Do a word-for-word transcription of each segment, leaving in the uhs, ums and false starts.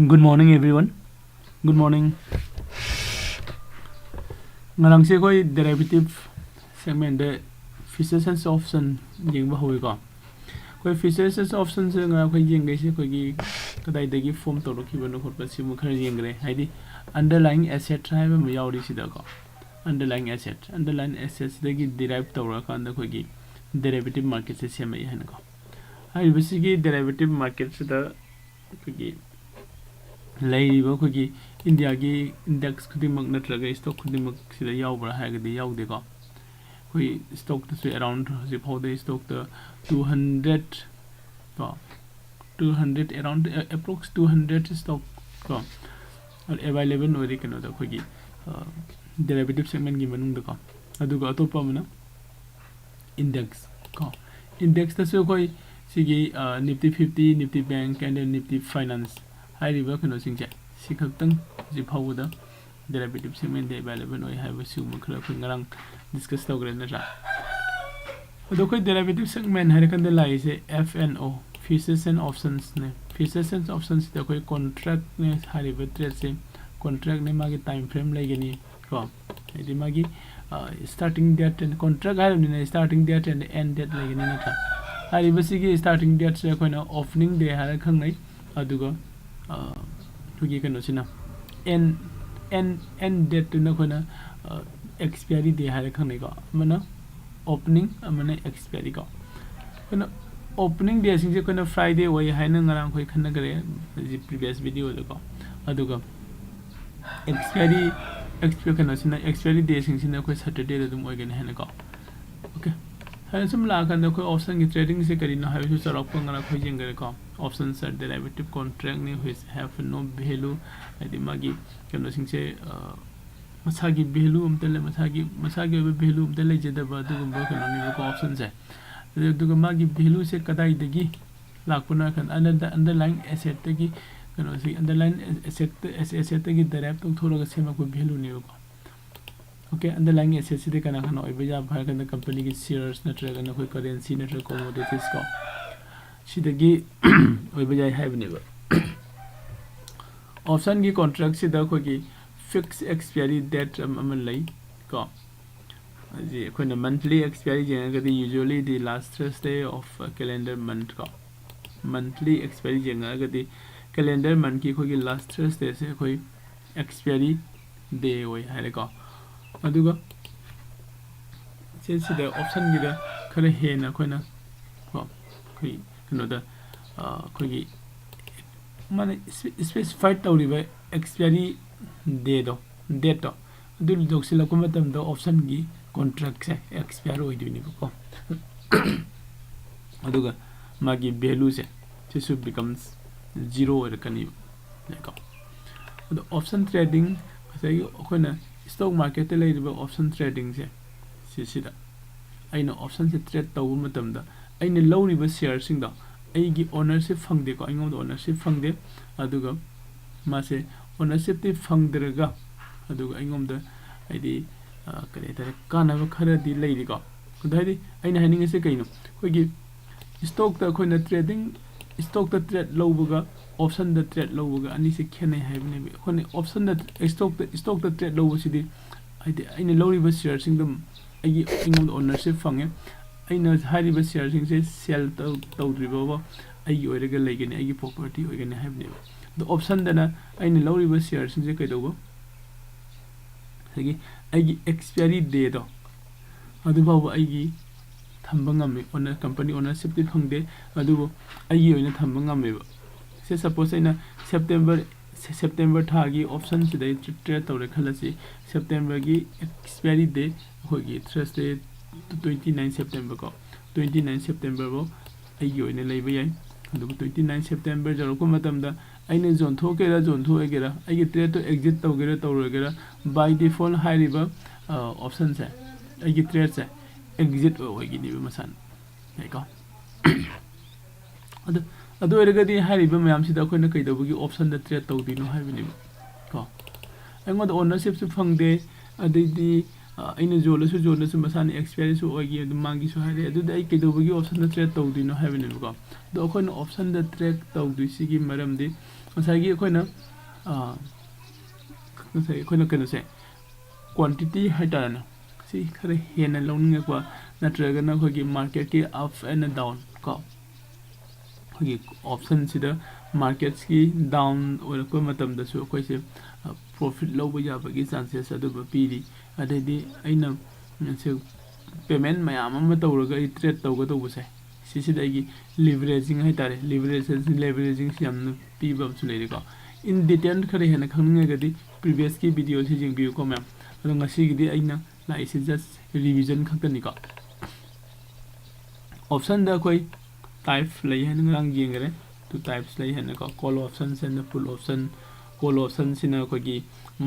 Good morning, everyone. Good morning. ꯉꯔꯥꯡꯁꯦ ꯑꯩꯈꯣꯏ derivative segment the futures and option ꯌꯦꯡꯕ ꯍꯧꯋꯤꯀꯣ꯫ ꯑꯩꯈꯣꯏ futures and option ꯁꯦ ꯉꯔꯥꯡ ꯑꯩꯈꯣꯏ ꯌꯦꯡꯈꯩꯁꯦ ꯑꯩꯈꯣꯏꯒꯤ ꯀꯗꯥꯏꯗꯒꯤ form ꯇꯧꯔꯛꯈꯤꯕꯅꯣ ꯈꯣꯠꯄ ꯁꯤꯃ ꯈꯔ ꯌꯦꯡꯈ꯭ꯔꯦ꯫ ꯍꯥꯏꯗꯤ underlying asset ꯍꯥꯏꯕ ꯑꯃ ꯌꯥꯎꯔꯤ ꯁꯤꯗꯀꯣ꯫ Underlying asset, underlying asset ꯁꯤꯗꯒꯤ derive ꯇꯧꯔꯀꯥꯟꯗ ꯑꯩꯈꯣꯏꯒꯤ derivative market ꯁꯦ ꯁꯦꯝꯃꯛꯏ ꯍꯥꯏꯅꯀꯣ꯫ ꯍꯥꯏꯔꯤꯕꯁꯤꯒꯤ derivative market ꯁꯤꯗ ꯑꯩꯈꯣꯏꯒꯤ ꯂꯩꯔꯤꯕ ꯑꯩꯈꯣꯏꯒꯤ ꯏꯟꯗꯤꯌꯥꯒꯤ index ꯈꯨꯗꯤꯡꯃꯛ ꯅꯠꯇ꯭ꯔꯒ stock ꯈꯨꯗꯤꯡꯃꯛ ꯁꯤꯗ ꯌꯥꯎꯕ꯭ꯔꯥ ꯍꯥꯏꯔꯒꯗꯤ ꯌꯥꯎꯗꯦꯀꯣ꯫ ꯑꯩꯈꯣꯏ stock ꯇꯁꯨ around ꯍꯧꯖꯤꯛ ꯐꯥꯎꯗ stock ꯇ two hundred ꯀꯣ, two hundred, around, approx two hundred stock ꯀꯣ available ꯑꯣꯏꯔꯤ ꯀꯩꯅꯣꯗ, ꯑꯩꯈꯣꯏꯒꯤ derivative segment ꯀꯤ ꯃꯅꯨꯡꯗꯀꯣ꯫ ꯑꯗꯨꯒ ꯑꯇꯣꯞꯄ ꯑꯃꯅ index ꯀꯣ꯫ Index ꯇꯁꯨ ꯑꯩꯈꯣꯏ ꯁꯤꯒꯤ Nifty fifty, Nifty Bank and then Nifty Finance ꯍꯥꯏꯔꯤꯕ ꯀꯩꯅꯣꯁꯤꯡꯁꯦ ꯁꯤ ꯈꯛꯇꯪ ꯍꯧꯖꯤꯛ ꯐꯥꯎꯕꯗ derivative segment ꯗ available ꯑꯣꯏ ꯍꯥꯏꯕ ꯁꯤꯒꯨꯝꯕ ꯈꯔ ꯑꯩꯈꯣꯏ ꯉꯔꯥꯡ discuss ꯇꯧꯈ꯭ꯔꯦ ꯅꯠꯇ꯭ꯔꯥ? ꯑꯗꯣ ꯑꯩꯈꯣꯏ derivative segment ꯍꯥꯏꯔꯀꯥꯟꯗ ꯂꯥꯛꯏꯁꯦ F and O, futures and options ꯅꯦ꯫ Futures and options ꯁꯤꯗ ꯑꯩꯈꯣꯏ contract ꯅꯦ, ꯍꯥꯏꯔꯤꯕ trade ꯁꯦ contract ꯅꯦ, ꯃꯥꯒꯤ time frame ꯂꯩꯒꯅꯤ ꯀꯣ꯫ ꯍꯥꯏꯗꯤ ꯃꯥꯒꯤ starting date and contract ꯍꯥꯏꯔꯕꯅꯤꯅ starting date and end date ꯂꯩꯒꯅꯤ ꯅꯠꯇ꯭ꯔꯥ? ꯍꯥꯏꯔꯤꯕꯁꯤꯒꯤ starting date ꯁꯦ ꯑꯩꯈꯣꯏꯅ opening day ꯍꯥꯏꯔꯒ ꯈꯪꯅꯩ꯫ ꯑꯗꯨꯒ ꯑꯩꯈꯣꯏꯒꯤ ꯀꯩꯅꯣꯁꯤꯅ end, end, end date ꯇꯨꯅ ꯑꯩꯈꯣꯏꯅ expiry day ꯍꯥꯏꯔꯒ ꯈꯪꯅꯩꯀꯣ꯫ ꯑꯃꯅ opening, ꯑꯃꯅ expiry ꯀꯣ꯫ ꯑꯩꯈꯣꯏꯅ opening day ꯁꯤꯡꯁꯦ ꯑꯩꯈꯣꯏꯅ Friday ꯑꯣꯏ ꯍꯥꯏꯅ ꯉꯔꯥꯡ ꯑꯩꯈꯣꯏ ꯈꯟꯅꯈ꯭ꯔꯦ previous video ꯗꯀꯣ꯫ ꯑꯗꯨꯒ expiry, expi ꯀꯩꯅꯣꯁꯤꯅ, expiry day ꯁꯤꯡꯁꯤꯅ ꯑꯩꯈꯣꯏ Saturday ꯗ ꯑꯗꯨꯝ ꯑꯣꯏꯒꯅꯤ ꯍꯥꯏꯅꯀꯣ꯫ Okay, ꯁꯨꯃꯥꯏꯅ ꯁꯨꯝ ꯂꯥꯛꯑꯀꯥꯟꯗ ꯑꯩꯈꯣꯏ option ꯒꯤ trading ꯁꯦ ꯀꯔꯤꯅꯣ ꯍꯥꯏꯕꯁꯨ ꯆꯥꯎꯔꯥꯛꯄ ꯉꯔꯥꯡ ꯑꯩꯈꯣꯏ ꯌꯦꯡꯈ꯭ꯔꯦꯀꯣ꯫ Options are derivative contract ꯅꯤ which have no value, ꯍꯥꯏꯗꯤ ꯃꯥꯒꯤ ꯀꯩꯅꯣꯁꯤꯡꯁꯦ ꯃꯁꯥꯒꯤ value ꯑꯝꯇ ꯂꯩ, ꯃꯁꯥꯒꯤ, ꯃꯁꯥꯒꯤ ꯑꯣꯏꯕ value ꯑꯝꯇ ꯂꯩꯖꯗꯕ ꯑꯗꯨꯒꯨꯝꯕ ꯀꯩꯅꯣꯅꯦꯕꯀꯣ option ꯁꯦ꯫ ꯑꯗꯨꯒ ꯃꯥꯒꯤ value ꯁꯦ ꯀꯗꯥꯏꯗꯒꯤ ꯂꯥꯛꯄꯅꯣ ꯍꯥꯏ ꯀꯥꯟꯗ underlying asset ꯇꯒꯤ, ꯀꯩꯅꯣꯁꯤ underlying asset, asset ꯇꯒꯤ derive ꯇꯧꯊꯣꯔꯒ ꯁꯦꯝꯃꯛꯄ value ꯅꯦꯕꯀꯣ꯫ Okay, underlying asset ꯁꯤꯗꯤ ꯀꯅꯥ ꯀꯅꯥ ꯑꯣꯏꯕ ꯌꯥꯕ ꯍꯥꯏꯔ ꯀꯥꯟꯗ company ꯒꯤ shares ꯅꯠꯇ꯭ꯔꯒꯅ ꯑꯩꯈꯣꯏ currency ꯅꯠꯇ꯭ꯔꯒ commodities ꯀꯣ, ꯁꯤꯗꯒꯤ ꯑꯣꯏꯕ ꯌꯥꯏ ꯍꯥꯏꯕꯅꯦꯕ꯫ Option ꯒꯤ contract ꯁꯤꯗ ꯑꯩꯈꯣꯏꯒꯤ fixed expiry date ꯑꯃ ꯑꯃ ꯂꯩ ꯀꯣ꯫ ꯍꯧꯖꯤꯛ ꯑꯩꯈꯣꯏꯅ monthly expiry ꯌꯦꯡꯉꯒꯗꯤ usually the last Thursday of calendar month ꯀꯣ꯫ Monthly expiry ꯌꯦꯡꯉꯒꯗꯤ calendar month ꯀꯤ ꯑꯩꯈꯣꯏꯒꯤ last Thursday ꯁꯦ ꯑꯩꯈꯣꯏ expiry day ꯑꯣꯏ ꯍꯥꯏꯔꯦꯀꯣ꯫ ꯑꯗꯨꯒ ꯁꯤ ꯁꯤꯗ option ꯒꯤꯗ ꯈꯔ ꯍꯦꯟꯅ ꯑꯩꯈꯣꯏꯅ ꯀꯣ ꯑꯩꯈꯣꯏ ꯀꯩꯅꯣꯗ ꯑꯩꯈꯣꯏꯒꯤ ꯃꯥꯅ specified ꯇꯧꯔꯤꯕ expiry day ꯗꯣ, date ꯇꯣ, ꯑꯗꯨ ꯌꯧꯁꯤꯜꯂꯛꯄ ꯃꯇꯝꯗ option ꯒꯤ contract ꯁꯦ expire ꯑꯣꯏꯗꯣꯏꯅꯦꯕꯀꯣ꯫ ꯑꯗꯨꯒ ꯃꯥꯒꯤ value ꯁꯦ ꯁꯤꯁꯨ becomes zero ꯑꯣꯏꯔꯛꯀꯅꯤꯕ꯫ ꯌꯥꯏꯀꯣ? ꯑꯗꯣ option trading, ꯉꯁꯥꯏꯒꯤ ꯑꯩꯈꯣꯏꯅ stock market ꯇ ꯂꯩꯔꯤꯕ option trading ꯁꯦ, ꯁꯤꯁꯤꯗ ꯑꯩꯅ option ꯁꯦ trade ꯇꯧꯕ ꯃꯇꯝꯗ ꯑꯩꯅ ꯂꯧꯔꯤꯕ share ꯁꯤꯡꯗꯣ ꯑꯩꯒꯤ ownership ꯐꯪꯗꯦꯀꯣ, ꯑꯩꯉꯣꯟꯗ ownership ꯐꯪꯗꯦ꯫ ꯑꯗꯨꯒ ꯃꯥꯁꯦ ownership ꯇꯤ ꯐꯪꯗ꯭ꯔꯒ, ꯑꯗꯨꯒ ꯑꯩꯉꯣꯟꯗ ꯍꯥꯏꯗꯤ, ꯑ, ꯀꯔꯤ ꯍꯥꯏꯇꯥꯔꯦ, ꯀꯥꯟꯅꯕ ꯈꯔꯗꯤ ꯂꯩꯔꯤꯀꯣ꯫ ꯑꯗꯣ ꯍꯥꯏꯗꯤ ꯑꯩꯅ ꯍꯥꯏꯅꯤꯡꯉꯤꯁꯦ ꯀꯩꯅꯣ, ꯑꯩꯈꯣꯏꯒꯤ stock ꯇ ꯑꯩꯈꯣꯏꯅ trading, stock ꯇ trade ꯂꯧꯕꯒ option ꯗ trade ꯂꯧꯕꯒ ꯑꯅꯤꯁꯦ ꯈꯦꯠꯅꯩ ꯍꯥꯏꯕꯅꯦꯕ꯫ ꯑꯩꯈꯣꯏꯅ option ꯗ, stock ꯇ, stock ꯇ trade ꯂꯧꯕꯁꯤꯗꯤ ꯍꯥꯏꯗꯤ ꯑꯩꯅ ꯂꯧꯔꯤꯕ share ꯁꯤꯡꯗꯣ ꯑꯩꯒꯤ, ꯑꯩꯉꯣꯟꯗ ownership ꯐꯪꯉꯦ꯫ ꯑꯩꯅ ꯍꯥꯏꯔꯤꯕ share ꯁꯤꯡꯁꯦ sell ꯇꯧ-, ꯇꯧꯗ꯭ꯔꯤꯕ ꯐꯥꯎꯕ ꯑꯩꯒꯤ ꯑꯣꯏꯔꯒ ꯂꯩꯒꯅꯤ, ꯑꯩꯒꯤ property ꯑꯣꯏꯒꯅꯤ ꯍꯥꯏꯕꯅꯦꯕ꯫ ꯑꯗꯣ option ꯗꯅ ꯑꯩꯅ ꯂꯧꯔꯤꯕ share ꯁꯤꯡꯁꯦ ꯀꯩꯗꯧꯕ? ꯉꯁꯥꯏꯒꯤ ꯑꯩꯒꯤ expiry day ꯗꯣ ꯑꯗꯨꯐꯥꯎꯕ ꯑꯩꯒꯤ ꯊꯝꯕ ꯉꯝꯃꯤ, owner, company ownership ꯇꯤ ꯐꯪꯗꯦ, ꯑꯗꯨꯕꯨ ꯑꯩꯒꯤ ꯑꯣꯏꯅ ꯊꯝꯕ ꯉꯝꯃꯦꯕ꯫ ꯁꯦ, suppose ꯑꯩꯅ September, ꯁꯦ-, September ꯊꯥꯒꯤ option ꯁꯤꯗ ꯑꯩ tra-, trade ꯇꯧꯔꯦ ꯈꯜꯂꯁꯤ, September ꯒꯤ expiry day ꯑꯩꯈꯣꯏꯒꯤ Thursday, twenty nine September ꯀꯣ, twenty nine September ꯐꯥꯎ ꯑꯩꯒꯤ ꯑꯣꯏꯅ ꯂꯩꯕ ꯌꯥꯏ꯫ ꯑꯗꯨꯒ twenty nine September ꯌꯧꯔꯛꯄ ꯃꯇꯝꯗ ꯑꯩꯅ ꯌꯣꯟꯊꯣꯛꯀꯦꯔꯥ ꯌꯣꯟꯊꯣꯛꯑꯣꯏꯒꯦꯔꯥ, ꯑꯩꯒꯤ trade ꯇꯣ exit ꯇꯧꯒꯦꯔꯥ ꯇꯧꯔꯣꯏꯒꯦꯔꯥ, by default ꯍꯥꯏꯔꯤꯕ, ꯑ, option ꯁꯦ, ꯑꯩꯒꯤ trade ꯁꯦ exit ꯑꯣꯏꯈꯤꯅꯦꯕ ꯃꯁꯥꯅ꯫ ꯌꯥꯏꯀꯣ? ꯑꯗꯨ, ꯑꯗꯨ ꯑꯣꯏꯔꯒꯗꯤ ꯍꯥꯏꯔꯤꯕ ꯃꯌꯥꯝꯁꯤꯗ ꯑꯩꯈꯣꯏꯅ ꯀꯩꯗꯧꯕꯒꯤ option ꯗ trade ꯇꯧꯗꯣꯏꯅꯣ ꯍꯥꯏꯕꯅꯦꯕ ꯀꯣ꯫ ꯑꯩꯉꯣꯟꯗ ownership ꯁꯨ ꯐꯪꯗꯦ, ꯑꯗꯩꯗꯤ, ꯑ, ꯑꯩꯅ ꯌꯣꯜꯂꯁꯨ ꯌꯣꯜꯂꯁꯨ ꯃꯁꯥꯅ expiry ꯁꯨ ꯑꯣꯏꯈꯤ, ꯑꯗꯨ ꯃꯥꯒꯤꯁꯨ ꯍꯥꯏꯔꯦ, ꯑꯗꯨꯗꯤ ꯑꯩ ꯀꯩꯗꯧꯕꯒꯤ option ꯗ trade ꯇꯧꯗꯣꯏꯅꯣ ꯍꯥꯏꯕꯅꯦꯕꯀꯣ꯫ ꯑꯗꯣ ꯑꯩꯈꯣꯏꯅ option ꯗ trade ꯇꯧꯗꯣꯏꯁꯤꯒꯤ ꯃꯔꯝꯗꯤ ꯉꯁꯥꯏꯒꯤ ꯑꯩꯈꯣꯏꯅ ꯉꯁꯥꯏ ꯑꯩꯈꯣꯏꯅ ꯀꯩꯅꯣꯁꯦ, ꯀ꯭ꯋꯥꯟꯇꯤꯇꯤ ꯍꯥꯏꯇꯥꯔꯦꯅꯦ, ꯁꯤ ꯈꯔ ꯍꯦꯟꯅ ꯂꯧꯅꯤꯡꯉꯛꯄ, ꯅꯠꯇ꯭ꯔꯒꯅ ꯑꯩꯈꯣꯏꯒꯤ ꯃꯥꯔꯀꯦꯠꯀꯤ ꯑꯞ ꯑꯦꯟ ꯗꯥꯎꯟ ꯀꯣ, ꯑꯩꯈꯣꯏꯒꯤ ꯑꯣꯞꯁꯟꯁꯤꯗ ꯃꯥꯔꯀꯦꯠꯁꯀꯤ ꯗꯥꯎꯟ ꯑꯣꯏꯔꯛꯄ ꯃꯇꯝꯗꯁꯨ ꯑꯩꯈꯣꯏꯁꯦ ꯄ꯭ꯔꯣꯐꯤꯠ ꯂꯧꯕ ꯌꯥꯕꯒꯤ ꯆꯥꯟꯁꯦꯁ ꯑꯗꯨꯝꯕ ꯄꯤꯔꯤ꯫ ꯑꯗꯩꯗꯤ ꯑꯩꯅ ꯁꯤ ꯄꯦꯃꯦꯟ ꯃꯌꯥꯝ ꯑꯃ ꯇꯧꯔꯒ ꯑꯩ ꯇ꯭ꯔꯦꯠ ꯇꯧꯒꯗꯧꯕꯁꯦ, ꯁꯤꯁꯤꯗ ꯑꯩꯒꯤ ꯂꯤꯚꯔꯦꯖꯤꯡ ꯍꯥꯏꯇꯥꯔꯦ, ꯂꯤꯚꯔꯦꯖ, ꯂꯤꯚꯔꯦꯖꯤꯡꯁꯤ ꯌꯥꯝꯅ ꯄꯤꯕ ꯑꯃꯁꯨ ꯂꯩꯔꯦꯀꯣ꯫ ꯏꯟ ꯗꯤꯇꯦꯜ ꯈꯔ ꯍꯦꯟꯅ ꯈꯪꯅꯤꯡꯉꯒꯗꯤ ꯄ꯭ꯔꯤꯚꯤꯌꯁꯀꯤ ꯚꯤꯗꯤꯑꯣꯁꯤ ꯌꯦꯡꯕꯤꯌꯨꯀꯣ ꯃꯌꯥꯝ꯫ ꯑꯗꯣ ꯉꯁꯤꯒꯤꯗꯤ ꯑꯩꯅ ꯂꯥꯛꯏꯁꯤ ꯖꯁ ꯔꯤꯚꯤꯖꯟ ꯈꯛꯇꯅꯤꯀꯣ꯫ ꯑꯣꯞꯁꯟꯗ ꯑꯩꯈꯣꯏ ꯇꯥꯏꯞ ꯂꯩ ꯍꯥꯏꯅ ꯉꯔꯥꯡ ꯌꯦꯡꯈꯔꯦ꯫ ꯇꯨ ꯇꯥꯏꯞꯁ ꯂꯩ ꯍꯥꯏꯅꯀꯣ, call options and put option. ꯀꯣꯜ ꯑꯣꯞꯁꯟꯁꯤꯅ ꯑꯩꯈꯣꯏꯒꯤ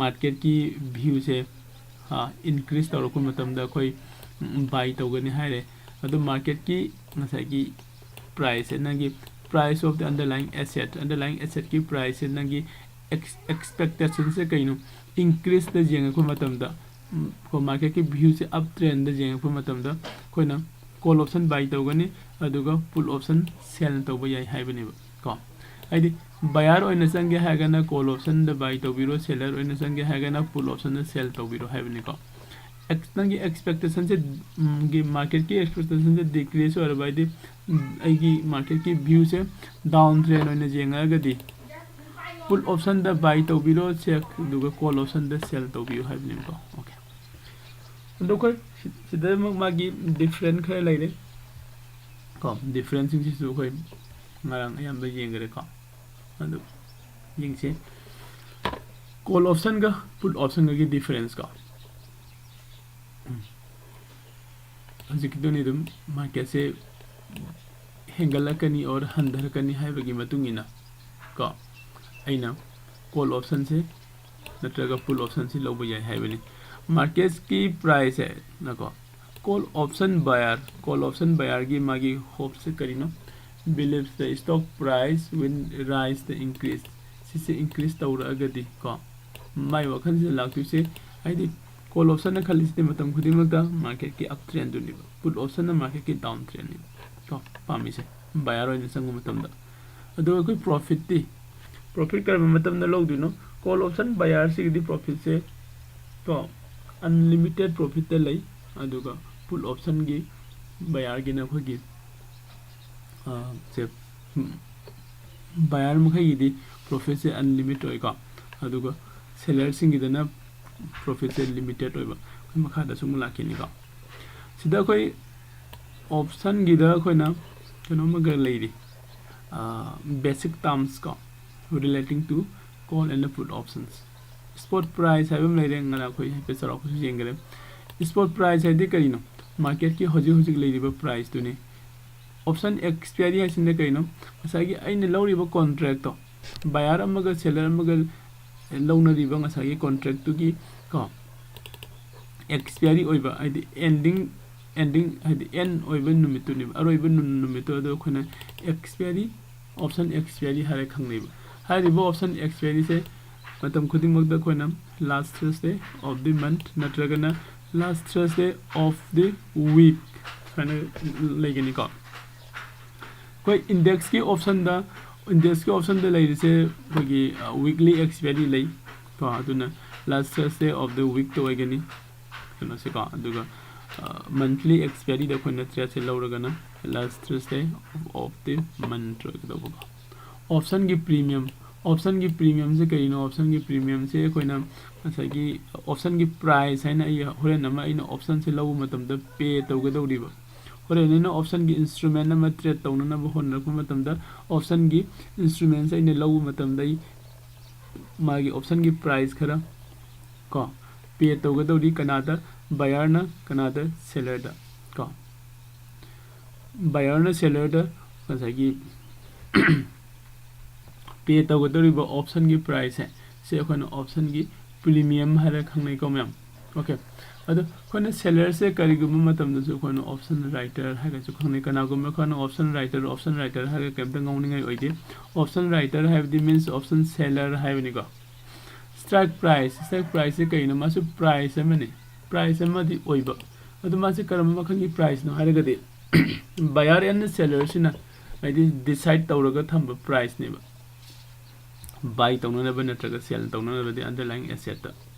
ꯃꯥꯔꯀꯦꯠꯀꯤ ꯚ꯭ꯌꯨꯁꯦ ꯏꯟꯀ꯭ꯔꯤꯁ ꯇꯧꯔꯛꯄ ꯃꯇꯝꯗ ꯑꯩꯈꯣꯏ ꯕꯥꯏ ꯇꯧꯒꯅꯤ ꯍꯥꯏꯔꯦ꯫ ꯑꯗꯨ ꯃꯥꯔꯀꯦꯠꯀꯤ ꯉꯁꯥꯏꯒꯤ ꯄ꯭ꯔꯥꯏꯁꯁꯦ, ꯅꯪꯒꯤ price of the underlying asset, underlying assetꯀꯤ ꯄ꯭ꯔꯥꯏꯁꯁꯦ ꯅꯪꯒꯤ ꯑꯦꯛꯁꯄꯦꯛꯇꯦꯁꯟꯁꯦ ꯀꯩꯅꯣ, ꯏꯟꯀ꯭ꯔꯤꯁꯇ ꯌꯦꯡꯉꯛꯄ ꯃꯇꯝꯗ, ꯀꯣ, ꯃꯥꯔꯀꯦꯠꯀꯤ ꯚ꯭ꯌꯨꯁꯦ ꯑꯞ ꯇ꯭ꯔꯦꯟꯗ ꯌꯦꯡꯉꯛꯄ ꯃꯇꯝꯗ ꯑꯩꯈꯣꯏꯅ ꯀꯣꯜ ꯑꯣꯞꯁꯟ ꯕꯥꯏ ꯇꯧꯒꯅꯤ, ꯑꯗꯨꯒ ꯄꯨꯠ ꯑꯣꯞꯁꯟ ꯁꯦꯜ ꯇꯧꯕ ꯌꯥꯏ ꯍꯥꯏꯕꯅꯦꯕ ꯀꯣ꯫ ꯍꯥꯏꯗꯤ ꯕꯌꯥꯔ ꯑꯣꯏꯅ ꯆꯪꯒꯦ ꯍꯥꯏꯔꯒꯅ ꯀꯣꯜ ꯑꯣꯞꯁꯟꯗ ꯕꯥꯏ ꯇꯧꯕꯤꯔꯣ, ꯁꯦꯂꯔ ꯑꯣꯏꯅ ꯆꯪꯒꯦ ꯍꯥꯏꯔꯒꯅ ꯄꯨꯠ ꯑꯣꯞꯁꯟꯗ ꯁꯦꯜ ꯇꯧꯕꯤꯔꯣ ꯍꯥꯏꯕꯅꯤꯀꯣ꯫ ꯅꯪꯒꯤ ꯑꯦꯛꯁꯄꯦꯛꯇꯦꯁꯟꯁꯦ, ꯒꯤ ꯃꯥꯔꯀꯦꯠꯀꯤ ꯑꯦꯛꯁꯄꯦꯛꯇꯦꯁꯟꯁꯦ ꯗꯤꯀ꯭ꯔꯤꯁ ꯑꯣꯏꯔꯕ, ꯍꯥꯏꯗꯤ ꯑꯩꯒꯤ ꯃꯥꯔꯀꯦꯠꯀꯤ ꯚ꯭ꯌꯨꯁꯦ ꯗꯥꯎꯟ ꯇ꯭ꯔꯦꯟ ꯑꯣꯏꯅ ꯌꯦꯡꯉꯛꯑꯒꯗꯤ ꯄꯨꯠ ꯑꯣꯞꯁꯟꯗ ꯕꯥꯏ ꯇꯧꯕꯤꯔꯣ ꯁꯦꯜ, ꯑꯗꯨꯒ ꯀꯣꯜ ꯑꯣꯞꯁꯟꯗ ꯁꯦꯜ ꯇꯧꯕꯤꯌꯨ ꯍꯥꯏꯕꯅꯦꯕꯀꯣ꯫ ꯑꯣꯀꯦ, ꯑꯗꯣ ꯑꯩꯈꯣꯏ ꯁꯤꯗꯃꯛ ꯃꯥꯒꯤ ꯗꯤꯐ꯭ꯔꯦꯟ ꯈꯔ ꯂꯩꯔꯦ ꯀꯣ꯫ ꯗꯤꯐ꯭ꯔꯦꯟꯁꯁꯤꯡꯁꯤꯁꯨ ꯑꯩꯈꯣꯏ ꯉꯔꯥꯡ ꯑꯌꯥꯝꯕ ꯌꯦꯡꯈꯔꯦꯀꯣ꯫ ꯑꯗꯨ ꯌꯦꯡꯁꯤ, ꯀꯣꯜ ꯑꯣꯞꯁꯟꯒ ꯄꯨꯠ ꯑꯣꯞꯁꯟꯒꯒꯤ ꯗꯤꯐ꯭ꯔꯦꯟꯁ ꯀꯣ꯫ ꯎꯝ꯫ ꯍꯧꯖꯤꯛꯀꯤꯗꯨꯅꯤ ꯑꯗꯨꯝ ꯃꯥꯔꯀꯦꯠꯁꯦ ꯍꯦꯟꯒꯠꯂꯛꯀꯅꯤ ꯑꯣꯔ ꯍꯟꯊꯔꯛꯀꯅꯤ ꯍꯥꯏꯕꯒꯤ ꯃꯇꯨꯡ ꯏꯟꯅ ꯀꯣ, ꯑꯩꯅ ꯀꯣꯜ ꯑꯣꯞꯁꯟꯁꯦ ꯅꯠꯇ꯭ꯔꯒ ꯄꯨꯠ ꯑꯣꯞꯁꯟꯁꯤ ꯂꯧꯕ ꯌꯥꯏ ꯍꯥꯏꯕꯅꯤ꯫ ꯃꯥꯔꯀꯦꯠꯁꯀꯤ ꯄ꯭ꯔꯥꯏꯁꯁꯦ ꯅꯀꯣ, ꯀꯣꯜ ꯑꯣꯞꯁꯟ ꯕꯌꯥꯔ, ꯀꯣꯜ ꯑꯣꯞꯁꯟ ꯕꯌꯥꯔꯒꯤ ꯃꯥꯒꯤ ꯍꯣꯞꯁꯦ ꯀꯔꯤꯅꯣ? Believes the stock price will rise the increase꯫ ꯁꯤꯁꯦ ꯏꯟꯀ꯭ꯔꯤꯁ ꯇꯧꯔꯛꯑꯒꯗꯤ ꯀꯣ, ꯃꯥꯏ ꯋꯥꯈꯜꯁꯤꯗ ꯂꯥꯛꯇꯣꯏꯁꯦ, ꯍꯥꯏꯗꯤ ꯀꯣꯜ ꯑꯣꯞꯁꯟꯅ ꯈꯜꯂꯤꯁꯤꯗꯤ ꯃꯇꯝ ꯈꯨꯗꯤꯡꯃꯛꯇ ꯃꯥꯔꯀꯦꯠꯀꯤ ꯑꯞ ꯇ꯭ꯔꯦꯟꯗꯨꯅꯦꯕ, ꯄꯨꯠ ꯑꯣꯞꯁꯟꯅ ꯃꯥꯔꯀꯦꯠꯀꯤ ꯗꯥꯎꯟ ꯇ꯭ꯔꯦꯟꯅꯦꯕ ꯀꯣ ꯄꯥꯝꯃꯤꯁꯦ, ꯕꯌꯥꯔ ꯑꯣꯏꯅ ꯆꯪꯕ ꯃꯇꯝꯗ꯫ ꯑꯗꯨꯒ ꯑꯩꯈꯣꯏ ꯄ꯭ꯔꯣꯐꯤꯠꯇꯤ, ꯄ꯭ꯔꯣꯐꯤꯠ ꯀꯔꯝꯕ ꯃꯇꯝꯗ ꯂꯧꯗꯣꯏꯅꯣ? ꯀꯣꯜ ꯑꯣꯞꯁꯟ ꯕꯌꯥꯔꯁꯤꯒꯤꯗꯤ ꯄ꯭ꯔꯣꯐꯤꯠꯁꯦ ꯀꯣ ꯑꯟꯂꯤꯃꯤꯇꯦꯠ ꯄ꯭ꯔꯣꯐꯤꯠꯇ ꯂꯩ, ꯑꯗꯨꯒ ꯄꯨꯠ ꯑꯣꯞꯁꯟꯒꯤ ꯕꯌꯥꯔꯒꯤꯅ ꯑꯩꯈꯣꯏꯒꯤ ꯁꯦ ꯕꯌꯥꯔ ꯃꯈꯩꯒꯤꯗꯤ ꯄ꯭ꯔꯣꯐꯤꯠꯁꯦ ꯑꯟꯂꯤꯃꯤꯠ ꯑꯣꯏꯀꯣ, ꯑꯗꯨꯒ ꯁꯦꯂꯔꯁꯤꯡꯒꯤꯗꯅ ꯄ꯭ꯔꯣꯐꯤꯠꯁꯦ ꯂꯤꯃꯤꯇꯦꯠ ꯑꯣꯏꯕ꯫ ꯑꯩꯈꯣꯏ ꯃꯈꯥꯗꯁꯨ ꯑꯃꯨꯛ ꯂꯥꯛꯈꯤꯅꯤꯀꯣ꯫ ꯁꯤꯗ ꯑꯩꯈꯣꯏ ꯑꯣꯞꯁꯟꯒꯤꯗ ꯑꯩꯈꯣꯏꯅ ꯀꯩꯅꯣꯝꯃꯒ ꯂꯩꯔꯤ, ꯕꯦꯁꯤꯛ ꯇꯥꯔꯝꯁ ꯀꯣ, relating to call and put options꯫ Spot price ꯍꯥꯏꯕ ꯑꯃ ꯂꯩꯔꯦ, ꯉꯔꯥꯡ ꯑꯩꯈꯣꯏ ꯍꯥꯏꯐꯦꯠ ꯆꯥꯎꯔꯥꯛꯄꯁꯨ ꯌꯦꯡꯈ꯭ꯔꯦ꯫ ꯁ꯭ꯄꯣꯠ ꯄ꯭ꯔꯥꯏꯁ ꯍꯥꯏꯗꯤ ꯀꯔꯤꯅꯣ? ꯃꯥꯔꯀꯦꯠꯀꯤ ꯍꯧꯖꯤꯛ ꯍꯧꯖꯤꯛ ꯂꯩꯔꯤꯕ ꯄ꯭ꯔꯥꯏꯁꯇꯨꯅꯤ꯫ ꯑꯣꯞꯁꯟ ꯑꯦꯛꯁꯄꯤꯌꯥꯔꯤ ꯍꯥꯏꯁꯤꯅ ꯀꯔꯤꯅꯣ? ꯉꯁꯥꯏꯒꯤ ꯑꯩꯅ ꯂꯧꯔꯤꯕ ꯀꯣꯟꯇ꯭ꯔꯦꯛꯇꯣ, ꯕꯌꯥꯔ ꯑꯃꯒ ꯁꯦꯂꯔ ꯑꯃꯒ ꯂꯧꯅꯔꯤꯕ ꯉꯁꯥꯏꯒꯤ ꯀꯣꯟꯇ꯭ꯔꯦꯛꯇꯨꯒꯤ ꯀꯣ ꯑꯦꯛꯁꯄꯤꯌꯥꯔꯤ ꯑꯣꯏꯕ, ꯍꯥꯏꯗꯤ ꯑꯦꯟꯗꯤꯡ ꯑꯦꯟꯗꯤꯡ ꯍꯥꯏꯗꯤ ꯑꯦꯟ ꯑꯣꯏꯕ ꯅꯨꯃꯤꯠꯇꯨꯅꯦꯕ, ꯑꯔꯣꯏꯕ ꯅꯨ- ꯅꯨꯃꯤꯠꯇꯨ꯫ ꯑꯗꯣ ꯑꯩꯈꯣꯏꯅ ꯑꯦꯛꯁꯄꯤꯌꯥꯔꯤ, ꯑꯣꯞꯁꯟ ꯑꯦꯛꯁꯄꯤꯌꯥꯔꯤ ꯍꯥꯏꯔ ꯈꯪꯅꯩꯕ꯫ ꯍꯥꯏꯔꯤꯕ ꯑꯣꯞꯁꯟ ꯑꯦꯛꯁꯄꯤꯌꯥꯔꯤꯁꯦ ꯃꯇꯝ ꯈꯨꯗꯤꯡꯃꯛꯇ ꯑꯩꯈꯣꯏꯅ last Thursday of the month ꯅꯠꯇ꯭ꯔꯒꯅ last Thursday of the week ꯁꯨꯃꯥꯏꯅ ꯂꯩꯒꯅꯤꯀꯣ꯫ ꯑꯩꯈꯣꯏ ꯏꯟꯗꯦꯛꯁꯀꯤ ꯑꯣꯞꯁꯟꯗ, ꯏꯟꯗꯦꯛꯁꯀꯤ ꯑꯣꯞꯁꯟꯗ ꯂꯩꯔꯤꯁꯦ ꯑꯩꯈꯣꯏꯒꯤ ꯋꯤꯛꯂꯤ ꯑꯦꯛꯁꯄꯤꯌꯥꯔꯤ ꯂꯩ ꯀꯣ, ꯑꯗꯨꯅ last Thursday of the weekꯇ ꯑꯣꯏꯒꯅꯤ ꯀꯩꯅꯣꯁꯦꯀꯣ꯫ ꯑꯗꯨꯒ ꯃꯟꯊꯂꯤ ꯑꯦꯛꯁꯄꯤꯌꯥꯔꯤꯗ ꯑꯩꯈꯣꯏꯅ ꯇ꯭ꯔꯦꯠꯁꯦ ꯂꯧꯔꯒꯅ last Thursday of the month ꯑꯣꯏꯒꯗꯧꯕꯀꯣ꯫ ꯑꯣꯞꯁꯟꯒꯤ ꯄ꯭ꯔꯤꯃꯤꯌꯝ, ꯑꯣꯞꯁꯟꯒꯤ ꯄ꯭ꯔꯤꯃꯤꯌꯝꯁꯦ ꯀꯔꯤꯅꯣ? ꯑꯣꯞꯁꯟꯒꯤ ꯄ꯭ꯔꯤꯃꯤꯌꯝꯁꯦ ꯑꯩꯈꯣꯏꯅ ꯉꯁꯥꯏꯒꯤ ꯑꯣꯞꯁꯟꯒꯤ ꯄ꯭ꯔꯥꯏꯁ ꯍꯥꯏꯅ ꯑꯩ ꯍꯣꯔꯦꯟ ꯑꯃ ꯑꯩꯅ ꯑꯣꯞꯁꯟꯁꯦ ꯂꯧꯕ ꯃꯇꯝꯗ ꯄꯦ ꯇꯧꯒꯗꯧꯔꯤꯕ, ꯍꯣꯔꯦꯟ ꯑꯩꯅ ꯑꯣꯞꯁꯟꯒꯤ ꯏꯟꯁꯇ꯭ꯔꯨꯃꯦꯟ ꯑꯃ ꯇ꯭ꯔꯦꯠ ꯇꯧꯅꯅꯕ ꯍꯣꯠꯅꯔꯛꯄ ꯃꯇꯝꯗ ꯑꯣꯞꯁꯟꯒꯤ ꯏꯟꯁꯇ꯭ꯔꯨꯃꯦꯟꯁꯦ ꯑꯩꯅ ꯂꯧꯕ ꯃꯇꯝꯗ ꯑꯩ ꯃꯥꯒꯤ ꯑꯣꯞꯁꯟꯒꯤ ꯄ꯭ꯔꯥꯏꯁ ꯈꯔ ꯀꯣ ꯄꯦ ꯇꯧꯒꯗꯧꯔꯤ꯫ ꯀꯅꯥꯗ? ꯕꯌꯥꯔꯅ꯫ ꯀꯅꯥꯗ? ꯁꯦꯂꯔꯗ ꯀꯣ꯫ ꯕꯌꯥꯔꯅ ꯁꯦꯂꯔꯗ ꯉꯁꯥꯏꯒꯤ ꯄꯦ ꯇꯧꯒꯗꯧꯔꯤꯕ ꯑꯣꯞꯁꯟꯒꯤ ꯄ꯭ꯔꯥꯏꯁꯁꯦ, ꯁꯤ ꯑꯩꯈꯣꯏꯅ ꯑꯣꯞꯁꯟꯒꯤ ꯄ꯭ꯔꯤꯃꯤꯌꯝ ꯍꯥꯏꯔ ꯈꯪꯅꯩꯀꯣ ꯃꯌꯥꯝ꯫ ꯑꯣꯀꯦ, ꯑꯗꯣ ꯑꯩꯈꯣꯏꯅ ꯁꯦꯂꯔꯁꯦ ꯀꯔꯤꯒꯨꯝꯕ ꯃꯇꯝꯗꯁꯨ ꯑꯩꯈꯣꯏꯅ ꯑꯣꯞꯁꯟ ꯔꯥꯏꯇꯔ ꯍꯥꯏꯔꯒꯁꯨ ꯈꯪꯅꯩ꯫ ꯀꯅꯥꯒꯨꯝꯕ ꯑꯩꯈꯣꯏꯅ ꯑꯣꯞꯁꯟ ꯔꯥꯏꯇꯔ, ꯑꯣꯞꯁꯟ ꯔꯥꯏꯇꯔ ꯍꯥꯏꯔꯒ ꯀꯩꯝꯇ ꯉꯥꯎꯅꯤꯡꯉꯥꯏ ꯑꯣꯏꯗꯦ꯫ ꯑꯣꯞꯁꯟ ꯔꯥꯏꯇꯔ ꯍꯥꯏꯕꯗꯤ means option seller ꯍꯥꯏꯕꯅꯤꯀꯣ꯫ ꯁ꯭ꯇ꯭ꯔꯥꯏꯛ ꯄ꯭ꯔꯥꯏꯁ, ꯁ꯭ꯇ꯭ꯔꯥꯏꯛ ꯄ꯭ꯔꯥꯏꯁꯁꯦ ꯀꯩꯅꯣ? ꯃꯥꯁꯨ ꯄ꯭ꯔꯥꯏꯁ ꯑꯃꯅꯤ, ꯄ꯭ꯔꯥꯏꯁ ꯑꯃꯗꯤ ꯑꯣꯏꯕ꯫ ꯑꯗꯨ ꯃꯥꯁꯦ ꯀꯔꯝꯕ ꯃꯈꯜꯒꯤ ꯄ꯭ꯔꯥꯏꯁꯅꯣ ꯍꯥꯏꯔꯒꯗꯤ buyer and sellerꯁꯤꯅ ꯍꯥꯏꯗꯤ ꯗꯤꯁꯥꯏꯠ ꯇꯧꯔꯒ ꯊꯝꯕ ꯄ꯭ꯔꯥꯏꯁꯅꯦꯕ꯫ buy ꯇꯧꯅꯅꯕ ꯅꯠꯇ꯭ꯔꯒ sell ꯇꯧꯅꯅꯕꯗꯤ underlying asset ꯇ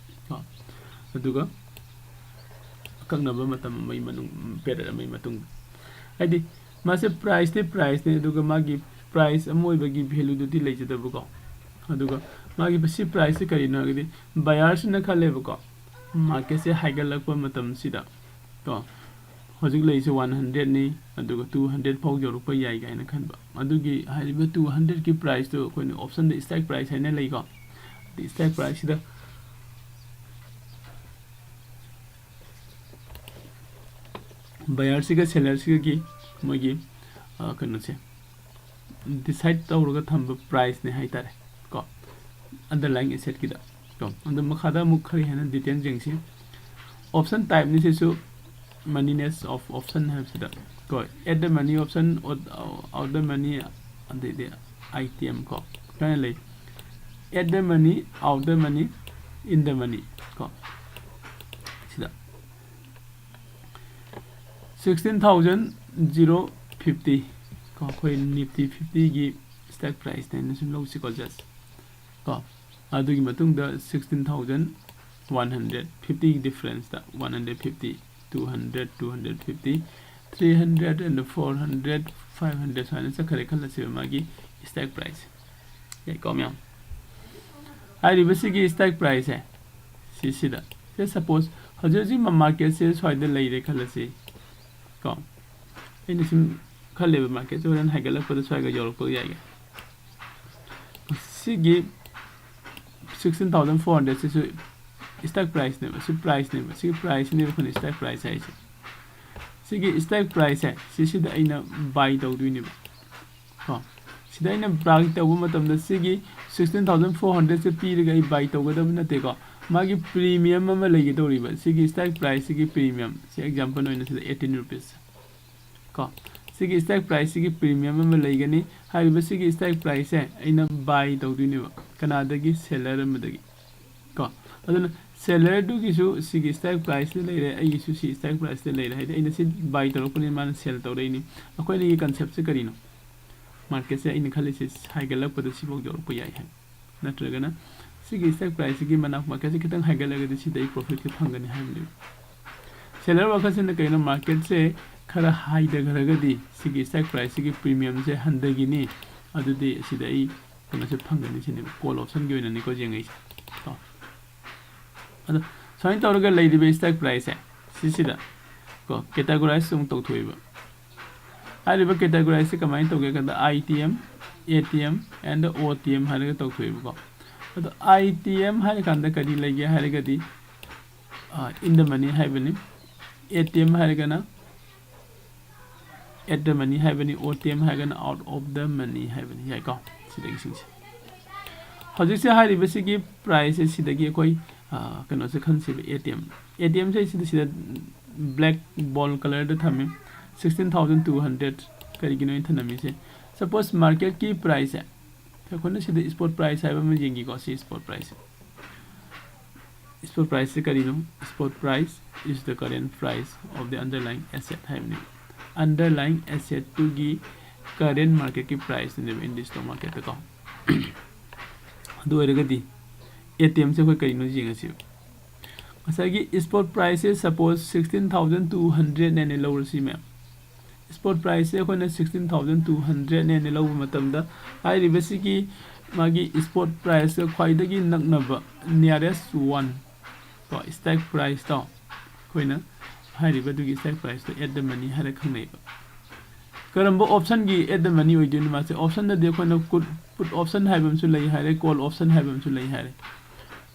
ꯀꯣ, ꯑꯗꯨꯒ ꯑꯀꯛꯅꯕ ꯃꯇꯝ ꯑꯃꯒꯤ ꯃꯅꯨꯡ, period ꯑꯃꯒꯤ ꯃꯇꯨꯡꯗ, ꯍꯥꯏꯗꯤ ꯃꯥꯁꯦ price ꯇꯤ price ꯅꯤ, ꯑꯗꯨꯒ ꯃꯥꯒꯤ price ꯑꯃ ꯑꯣꯏꯕꯒꯤ value ꯗꯨꯗꯤ ꯂꯩꯖꯗꯕꯀꯣ꯫ ꯑꯗꯨꯒ ꯃꯥꯒꯤ ꯁꯤ price ꯁꯤ ꯀꯔꯤꯅꯣ ꯍꯥꯏꯔꯒꯗꯤ buyer ꯁꯤꯅ ꯈꯜꯂꯦꯕꯀꯣ, market ꯁꯦ ꯍꯥꯏꯒꯠꯂꯛꯄ ꯃꯇꯝꯁꯤꯗ ꯀꯣ, ꯍꯧꯖꯤꯛ ꯂꯩꯔꯤꯁꯦ one hundred ꯅꯤ, ꯑꯗꯨꯒ two hundred ꯐꯥꯎ ꯌꯧꯔꯛꯄ ꯌꯥꯏ ꯀꯥꯏꯅ ꯈꯟꯕ꯫ ꯑꯗꯨꯒꯤ ꯍꯥꯏꯔꯤꯕ two hundred ꯀꯤ price ꯇꯨ ꯑꯩꯈꯣꯏꯅ option ꯗ strike price ꯍꯥꯏꯅ ꯂꯩꯀꯣ꯫ Strike price ꯁꯤꯗ buyer ꯁꯤꯒ seller ꯁꯤꯒꯒꯤ ꯃꯣꯏꯒꯤ, ꯑ, ꯀꯩꯅꯣꯁꯦ, decide ꯇꯧꯔꯒ ꯊꯝꯕ price ꯅꯦ ꯍꯥꯏꯇꯥꯔꯦ ꯀꯣ, underlying asset ꯀꯤꯗ ꯀꯣ꯫ ꯑꯗꯨ ꯃꯈꯥꯗ ꯑꯃꯨꯛ ꯈꯔ ꯍꯦꯟꯅ detail ꯌꯦꯡꯁꯤ꯫ Option type ꯅꯤ ꯁꯤꯁꯨ, money net of option ꯍꯥꯏꯕꯁꯤꯗ ꯀꯣ, at the money option, out, out the money, ꯑꯗꯩꯗꯤ item ꯀꯣ, ꯁꯨꯃꯥꯏꯅ ꯂꯩ꯫ At the money, out the money, in the money ꯀꯣ꯫ ꯁꯤꯗ sixteen thousand zero fifty ꯀꯣ, ꯑꯩꯈꯣꯏ Nifty fifty ꯒꯤ strike price ꯅꯦꯅ ꯁꯨꯝ ꯂꯧꯁꯤꯀꯣ, just ꯀꯣ꯫ ꯑꯗꯨꯒꯤ ꯃꯇꯨꯡꯗ sixteen thousand one hundred fifty ꯒꯤ difference ꯇ, one hundred fifty, two hundred, two hundred fifty, three hundred and four hundred, five hundred ꯁꯨꯃꯥꯏꯅ ꯆꯠꯈ꯭ꯔꯦ ꯈꯜꯂꯁꯦꯕ, ꯃꯥꯒꯤ strike price꯫ ꯌꯥꯏꯀꯣ ꯃꯌꯥꯝ? ꯍꯥꯏꯔꯤꯕ ꯁꯤꯒꯤ strike price ꯁꯦ, ꯁꯤꯁꯤꯗ, ꯁꯦ, suppose ꯍꯧꯖꯤꯛ ꯍꯧꯖꯤꯛ market ꯁꯦ ꯁ꯭ꯋꯥꯏꯗ ꯂꯩꯔꯦ ꯈꯜꯂꯁꯤ ꯀꯣ꯫ ꯑꯩꯅ ꯁꯨꯝ ꯈꯜꯂꯦꯕ, market ꯁꯦ ꯍꯣꯔꯦꯟ ꯍꯥꯏꯒꯠꯂꯛꯄꯗ ꯁ꯭ꯋꯥꯏꯒ ꯌꯧꯔꯛꯄ ꯌꯥꯏꯒꯦ꯫ ꯁꯤꯒꯤ sixteen thousand four hundred ꯁꯤꯁꯨ strike price ꯅꯦꯕ, ꯁꯤ price ꯅꯦꯕ, ꯁꯤꯒꯤ price ꯅꯦꯕ ꯑꯩꯈꯣꯏꯅ strike price ꯍꯥꯏꯁꯦ꯫ ꯁꯤꯒꯤ strike price ꯁꯦ, ꯁꯤꯁꯤꯗ ꯑꯩꯅ buy ꯇꯧꯗꯣꯏꯅꯦꯕ ꯀꯣ꯫ ꯁꯤꯗ ꯑꯩꯅ buy ꯇꯧꯕ ꯃꯇꯝꯗ ꯁꯤꯒꯤ sixteen thousand four hundred ꯁꯦ ꯄꯤꯔꯒ ꯑꯩ buy ꯇꯧꯒꯗꯕ ꯅꯠꯇꯦꯀꯣ꯫ ꯃꯥꯒꯤ premium ꯑꯃ ꯂꯩꯒꯗꯧꯔꯤꯕ, ꯁꯤꯒꯤ strike price ꯁꯤꯒꯤ premium ꯁꯤ, example ꯑꯣꯏꯅ ꯁꯤꯗ eighteen rupees ꯀꯣ꯫ ꯁꯤꯒꯤ strike price ꯁꯤꯒꯤ premium ꯑꯃ ꯂꯩꯒꯅꯤ꯫ ꯍꯥꯏꯔꯤꯕ ꯁꯤꯒꯤ strike price ꯁꯦ ꯑꯩꯅ buy ꯇꯧꯗꯣꯏꯅꯦꯕ, ꯀꯅꯥꯗꯒꯤ? Seller ꯑꯃꯗꯒꯤ ꯀꯣ꯫ ꯑꯗꯨꯅ seller ꯗꯨꯒꯤꯁꯨ ꯁꯤꯒꯤ strike price ꯇ ꯂꯩꯔꯦ, ꯑꯩꯒꯤꯁꯨ ꯁꯤ strike price ꯇ ꯂꯩꯔꯦ꯫ ꯍꯥꯏꯗꯤ ꯑꯩꯅ ꯁꯤ buy ꯇꯧꯔꯛꯄꯅꯤꯅ ꯃꯥꯅ sell ꯇꯧꯔꯛꯏꯅꯤ꯫ ꯑꯩꯈꯣꯏꯅꯤꯒꯤ concept ꯁꯦ ꯀꯔꯤꯅꯣ? Market ꯁꯦ ꯑꯩꯅ ꯈꯜꯂꯤꯁꯦ ꯍꯥꯏꯒꯠꯂꯛꯄꯗ ꯁꯤꯐꯥꯎ ꯌꯧꯔꯛꯄ ꯌꯥꯏ ꯍꯥꯏ꯫ ꯅꯠꯇ꯭ꯔꯒꯅ ꯁꯤꯒꯤ stock price ꯁꯤꯒꯤ ꯃꯅꯥꯛ market ꯁꯦ ꯈꯤꯇꯪ ꯍꯥꯏꯒꯠꯂꯒꯗꯤ ꯁꯤꯗ ꯑꯩ profit ꯁꯦ ꯐꯪꯒꯅꯤ ꯍꯥꯏꯕꯅꯦꯕ꯫ Seller ꯋꯥꯈꯜꯁꯤꯅ ꯀꯩꯅꯣ, market ꯁꯦ ꯈꯔ ꯍꯥꯏꯊꯈ꯭ꯔꯒꯗꯤ ꯁꯤꯒꯤ stock price ꯁꯤꯒꯤ premium ꯁꯦ ꯍꯟꯊꯈꯤꯅꯤ, ꯑꯗꯨꯗꯤ ꯁꯤꯗ ꯑꯩ ꯀꯩꯅꯣꯁꯦ ꯐꯪꯒꯅꯤ ꯁꯤꯅꯦꯕ, call option ꯒꯤ ꯑꯣꯏꯅꯅꯤꯀꯣ ꯌꯦꯡꯉꯛꯏꯁꯦ꯫ ꯀꯣ꯫ ꯑꯗꯣ ꯁꯨꯃꯥꯏꯅ ꯇꯧꯔꯒ ꯂꯩꯔꯤꯕ stock price ꯁꯦ ꯁꯤꯁꯤꯗ ꯀꯣ categorize ꯑꯃꯨꯛ ꯇꯧꯊꯣꯛꯑꯦꯕ꯫ ꯍꯥꯏꯔꯤꯕ categorize ꯁꯦ ꯀꯃꯥꯏꯅ ꯇꯧꯒꯦ ꯍꯥꯏ ꯀꯥꯟꯗ I T M, A T M and O T M ꯍꯥꯏꯔꯒ ꯇꯧꯊꯣꯛꯑꯦꯕꯀꯣ꯫ ꯑꯗꯣ I T M ꯍꯥꯏꯔ ꯀꯥꯟꯗ ꯀꯔꯤ ꯂꯩꯒꯦ ꯍꯥꯏꯔꯒꯗꯤ, ꯑ, in the money ꯍꯥꯏꯕꯅꯤ꯫ A T M ꯍꯥꯏꯔꯒꯅ at the money ꯍꯥꯏꯕꯅꯤ, O T M ꯍꯥꯏꯔꯒꯅ out of the money ꯍꯥꯏꯕꯅꯤ꯫ ꯌꯥꯏꯀꯣ? ꯁꯤꯗꯒꯤꯁꯤꯡꯁꯦ꯫ ꯍꯧꯖꯤꯛꯁꯦ ꯍꯥꯏꯔꯤꯕꯁꯤꯒꯤ price ꯁꯦ ꯁꯤꯗꯒꯤ ꯑꯩꯈꯣꯏ, ꯑ, ꯀꯩꯅꯣꯁꯦ ꯈꯟꯁꯦꯕ, A T M꯫ A T M ꯁꯦ ꯁꯤꯗ, ꯁꯤꯗ black bold colour ꯗ ꯊꯝꯃꯤ꯫ Sixteen thousand two hundred ꯀꯔꯤꯒꯤꯅꯣ ꯑꯩꯅ ꯊꯝꯂꯝꯃꯤꯁꯦ? Suppose market ꯀꯤ price ꯁꯦ, ꯑꯩꯈꯣꯏꯅ ꯁꯤꯗ spot price ꯍꯥꯏꯕ ꯑꯃ ꯌꯦꯡꯒꯦꯀꯣ, ꯁꯤ spot price ꯁꯦ꯫ Spot price ꯁꯦ ꯀꯔꯤꯅꯣ? Spot price is the current price of the underlying asset ꯍꯥꯏꯕꯅꯤ꯫ Underlying asset ꯇꯨꯒꯤ current market ꯀꯤ price ꯇꯨꯅꯦꯕ in the stock market ꯇꯀꯣ꯫ ꯑꯗꯨ ꯑꯣꯏꯔꯒꯗꯤ A T M ꯁꯦ ꯑꯩꯈꯣꯏ ꯀꯔꯤꯅꯣ ꯌꯦꯡꯉꯁꯤ꯫ ꯉꯁꯥꯏꯒꯤ spot price ꯁꯦ suppose sixteen thousand two hundred ꯅꯦꯅ ꯂꯧꯔꯁꯤ ꯃꯌꯥꯝ꯫ Spot price ꯁꯦ ꯑꯩꯈꯣꯏꯅ sixteen thousand two hundred ꯅꯦꯅ ꯂꯧꯕ ꯃꯇꯝꯗ ꯍꯥꯏꯔꯤꯕꯁꯤꯒꯤ ꯃꯥꯒꯤ spot price ꯀ ꯈ꯭ꯋꯥꯏꯗꯒꯤ ꯅꯛꯅꯕ nearest one ꯀꯣ, stock price ꯇꯣ ꯑꯩꯈꯣꯏꯅ ꯍꯥꯏꯔꯤꯕ ꯑꯗꯨꯒꯤ stock price to at the money ꯍꯥꯏꯔ ꯈꯪꯅꯩꯕ꯫ ꯀꯔꯝꯕ option ꯒꯤ at the money ꯑꯣꯏꯗꯣꯏꯅꯣ ꯃꯥꯁꯦ? Option ꯗꯗꯤ ꯑꯩꯈꯣꯏꯅ put, put option ꯍꯥꯏꯕ ꯑꯃꯁꯨ ꯂꯩ ꯍꯥꯏꯔꯦ, call option ꯍꯥꯏꯕ ꯑꯃꯁꯨ ꯂꯩ ꯍꯥꯏꯔꯦ꯫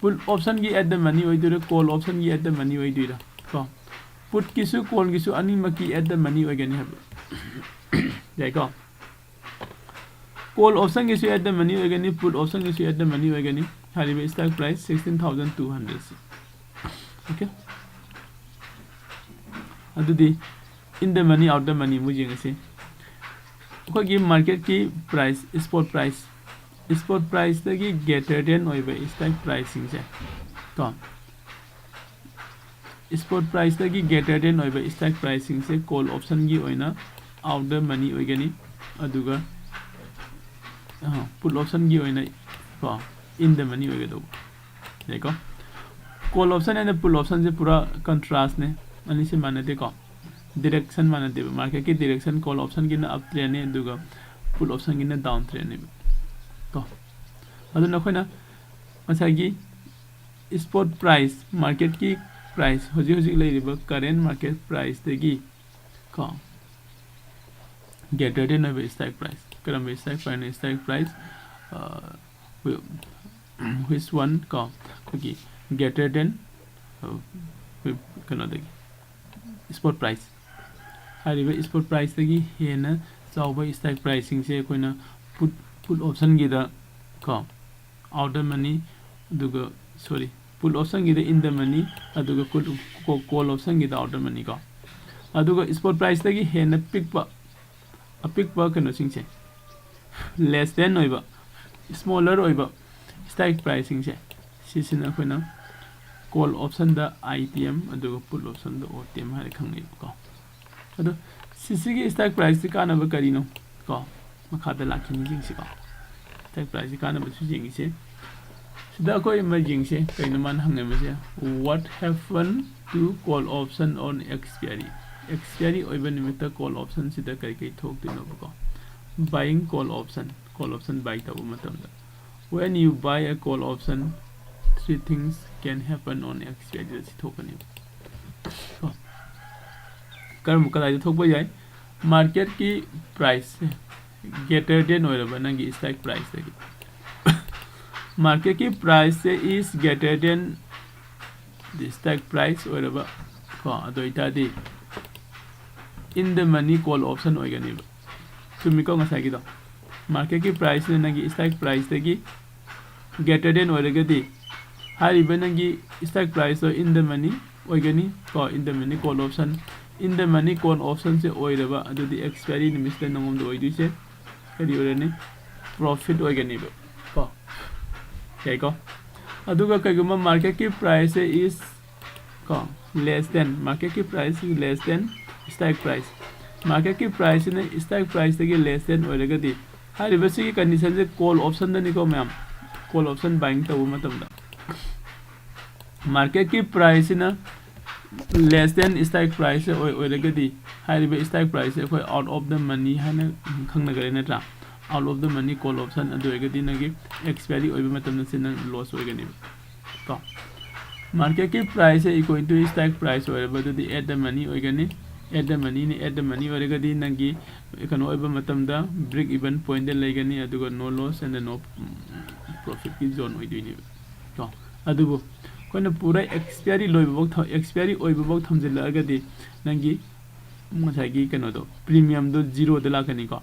Put option ꯒꯤ at the money ꯑꯣꯏꯗꯣꯏꯔꯥ, call option ꯒꯤ at the money ꯑꯣꯏꯗꯣꯏꯔꯥ? ꯀꯣ, put ꯀꯤꯁꯨ call ꯒꯤꯁꯨ ꯑꯅꯤꯃꯛꯀꯤ at the money ꯑꯣꯏꯒꯅꯤ ꯍꯥꯏꯕ꯫ ꯌꯥꯏꯀꯣ? Call option ꯒꯤꯁꯨ at the money ꯑꯣꯏꯒꯅꯤ, put option ꯒꯤꯁꯨ at the money ꯑꯣꯏꯒꯅꯤ꯫ ꯍꯥꯏꯔꯤꯕ stock price sixteen thousand two hundred ꯁꯤ꯫ Okay? ꯑꯗꯨꯗꯤ in the money, out the money ꯑꯃꯨꯛ ꯌꯦꯡꯉꯁꯤ꯫ ꯑꯩꯈꯣꯏꯒꯤ market ꯀꯤ price, spot price, spot price ꯇꯒꯤ greater than ꯑꯣꯏꯕ stock price ꯁꯤꯡꯁꯦ ꯀꯣ, spot price ꯇꯒꯤ greater than ꯑꯣꯏꯕ stock price ꯁꯤꯡꯁꯦ call option ꯒꯤ ꯑꯣꯏꯅ out the money ꯑꯣꯏꯒꯅꯤ, ꯑꯗꯨꯒ, ꯑ, put option ꯒꯤ ꯑꯣꯏꯅ ꯀꯣ, in the money ꯑꯣꯏꯒꯗꯧꯕ꯫ ꯌꯥꯏꯀꯣ? Call option and put option ꯁꯦ ꯄꯨꯔꯥ contrast ꯅꯦ, ꯑꯅꯤꯁꯦ ꯃꯥꯟꯅꯗꯦꯀꯣ, direction ꯃꯥꯟꯅꯗꯦꯕ꯫ Market ꯀꯤ direction call option ꯒꯤꯅ up trend ꯅꯦ, ꯑꯗꯨꯒ put option ꯒꯤꯅ down trend ꯅꯦꯕ ꯀꯣ꯫ ꯑꯗꯨꯅ ꯑꯩꯈꯣꯏꯅ ꯉꯁꯥꯏꯒꯤ spot price, market ꯀꯤ price, ꯍꯧꯖꯤꯛ ꯍꯧꯖꯤꯛ ꯂꯩꯔꯤꯕ current market price ꯇꯒꯤ ꯀꯣ, greater than ꯑꯣꯏꯕ strike price꯫ ꯀꯔꯝꯕ strike price ꯅꯣ? Strike price, ꯑ, whi-, which one ꯀꯣ, ꯑꯩꯈꯣꯏꯒꯤ greater than, ꯑ, whi-, ꯀꯩꯅꯣꯗꯒꯤ, spot price꯫ ꯍꯥꯏꯔꯤꯕ spot price ꯇꯒꯤ ꯍꯦꯟꯅ ꯆꯥꯎꯕ strike price ꯁꯤꯡꯁꯦ ꯑꯩꯈꯣꯏꯅ put, put option ꯒꯤꯗ ꯀꯣ, out the money, ꯑꯗꯨꯒ, sorry, put option ꯒꯤꯗ in the money, ꯑꯗꯨꯒ call, call option ꯒꯤꯗ out the money ꯀꯣ꯫ ꯑꯗꯨꯒ spot price ꯇꯒꯤ ꯍꯦꯟꯅ ꯄꯤꯛꯄ, ꯑꯄꯤꯛꯄ ꯀꯩꯅꯣꯁꯤꯡꯁꯦ, less than ꯑꯣꯏꯕ, smaller ꯑꯣꯏꯕ strike price ꯁꯤꯡꯁꯦ, ꯁꯤꯁꯤꯅ ꯑꯩꯈꯣꯏꯅ call option the I T M, ꯑꯗꯨꯒ put option ꯗ O T M ꯍꯥꯏꯅ ꯈꯪꯅꯩꯕꯀꯣ꯫ ꯑꯗꯣ ꯁꯤꯁꯤꯒꯤ strike price ꯁꯤ ꯀꯥꯟꯅꯕ ꯀꯔꯤꯅꯣ ꯀꯣ? ꯃꯈꯥꯗ ꯂꯥꯛꯈꯤꯅꯤ, ꯌꯦꯡꯁꯤꯀꯣ꯫ Strike price ꯁꯤ ꯀꯥꯟꯅꯕꯁꯨ ꯌꯦꯡꯉꯤꯁꯦ꯫ ꯁꯤꯗ ꯑꯩꯈꯣꯏ ꯑꯃ ꯌꯦꯡꯁꯦ, ꯀꯩꯅꯣ ꯃꯥꯅ ꯍꯪꯉꯤꯕꯁꯦ? What happen to call option on expiry? Expiry ꯑꯣꯏꯕ ꯅꯨꯃꯤꯠꯇ call option ꯁꯤꯗ ꯀꯔꯤ ꯀꯔꯤ ꯊꯣꯛꯇꯣꯏꯅꯣꯕꯀꯣ? Buying call option, call option buy ꯇꯧꯕ ꯃꯇꯝꯗ, when you buy a call option, three things can happen on expiry ꯗ ꯁꯤ ꯊꯣꯛꯀꯅꯦꯕ꯫ ꯀꯣ? ꯀꯔꯝꯕ, ꯀꯗꯥꯏꯗ ꯊꯣꯛꯄ ꯌꯥꯏ? Market ꯀꯤ price ꯁꯦ greater than ꯑꯣꯏꯔꯕ ꯅꯪꯒꯤ strike price ꯇꯒꯤ꯫ Market ꯀꯤ price say is greater than the strike price ꯑꯣꯏꯔꯕ ꯀꯣ, ꯑꯗꯨ ꯑꯣꯏꯇꯥꯔꯗꯤ in the money call option ꯑꯣꯏꯒꯅꯦꯕ꯫ ꯆꯨꯝꯃꯤꯀꯣ ꯉꯁꯥꯏꯒꯤꯗꯣ? Market ꯀꯤ price ꯅ ꯅꯪꯒꯤ strike price ꯇꯒꯤ greater than ꯑꯣꯏꯔꯒꯗꯤ, ꯍꯥꯏꯔꯤꯕ ꯅꯪꯒꯤ strike price to in the money ꯑꯣꯏꯒꯅꯤ ꯀꯣ, in the money call option꯫ In the money call option ꯁꯦ ꯑꯣꯏꯔꯕ ꯑꯗꯨꯗꯤ expiry ꯅꯨꯃꯤꯠꯁꯤꯗ ꯅꯉꯣꯟꯗ ꯑꯣꯏꯗꯣꯏꯁꯦ ꯀꯔꯤ ꯑꯣꯏꯔꯅꯤ? Profit ꯑꯣꯏꯒꯅꯤꯕ ꯀꯣ꯫ ꯌꯥꯏꯀꯣ? ꯑꯗꯨꯒ ꯀꯩꯒꯨꯝꯕ market ꯀꯤ price ꯁꯦ is ꯀꯣ, less than, market ꯀꯤ price is less than strike price, market ꯀꯤ price ꯁꯤꯅ strike price ꯇꯒꯤ less than ꯑꯣꯏꯔꯒꯗꯤ, ꯍꯥꯏꯔꯤꯕꯁꯤꯒꯤ condition ꯁꯦ call option ꯗꯅꯤꯀꯣ ꯃꯌꯥꯝ, call option buying ꯇꯧꯕ ꯃꯇꯝꯗ marketꯀꯤ priceꯁꯤꯅ less than strike price ꯑꯣꯏ ꯑꯣꯏꯔꯒꯗꯤ, ꯍꯥꯏꯔꯤꯕ strike priceꯁꯦ ꯑꯩꯈꯣꯏ out of the money ꯍꯥꯏꯅ ꯈꯪꯅꯈ꯭ꯔꯦ ꯅꯠꯇ꯭ꯔꯥ? Out of the money call option, ꯑꯗꯨ ꯑꯣꯏꯔꯒꯗꯤ ꯅꯪꯒꯤ expiry ꯑꯣꯏꯕ ꯃꯇꯝꯗ ꯁꯤ ꯅꯪ loss ꯑꯣꯏꯒꯅꯦꯕ ꯀꯣ꯫ Marketꯀꯤ priceꯁꯦ equal to strike price ꯑꯣꯏꯔꯕ ꯑꯗꯨꯗꯤ at the money ꯑꯣꯏꯒꯅꯤ꯫ At the moneyꯅꯤ, at the money ꯑꯣꯏꯔꯒꯗꯤ ꯅꯪꯒꯤ ꯀꯩꯅꯣ ꯑꯣꯏꯕ ꯃꯇꯝꯗ break even pointꯗ ꯂꯩꯒꯅꯤ, ꯑꯗꯨꯒ no loss and no profitꯀꯤ zone ꯑꯣꯏꯗꯣꯏꯅꯦꯕ ꯀꯣ꯫ ꯑꯗꯨꯕꯨ ꯑꯩꯈꯣꯏꯅ ꯄꯨꯔꯥ expiry ꯂꯣꯏꯕꯐꯥꯎ ꯊ-, expiry ꯑꯣꯏꯕꯐꯥꯎ ꯊꯝꯖꯤꯜꯂꯛꯑꯒꯗꯤ ꯅꯪꯒꯤ ꯉꯁꯥꯏꯒꯤ ꯀꯩꯅꯣꯗꯣ premiumꯗꯣ zeroꯗ ꯂꯥꯛꯀꯅꯤꯀꯣ꯫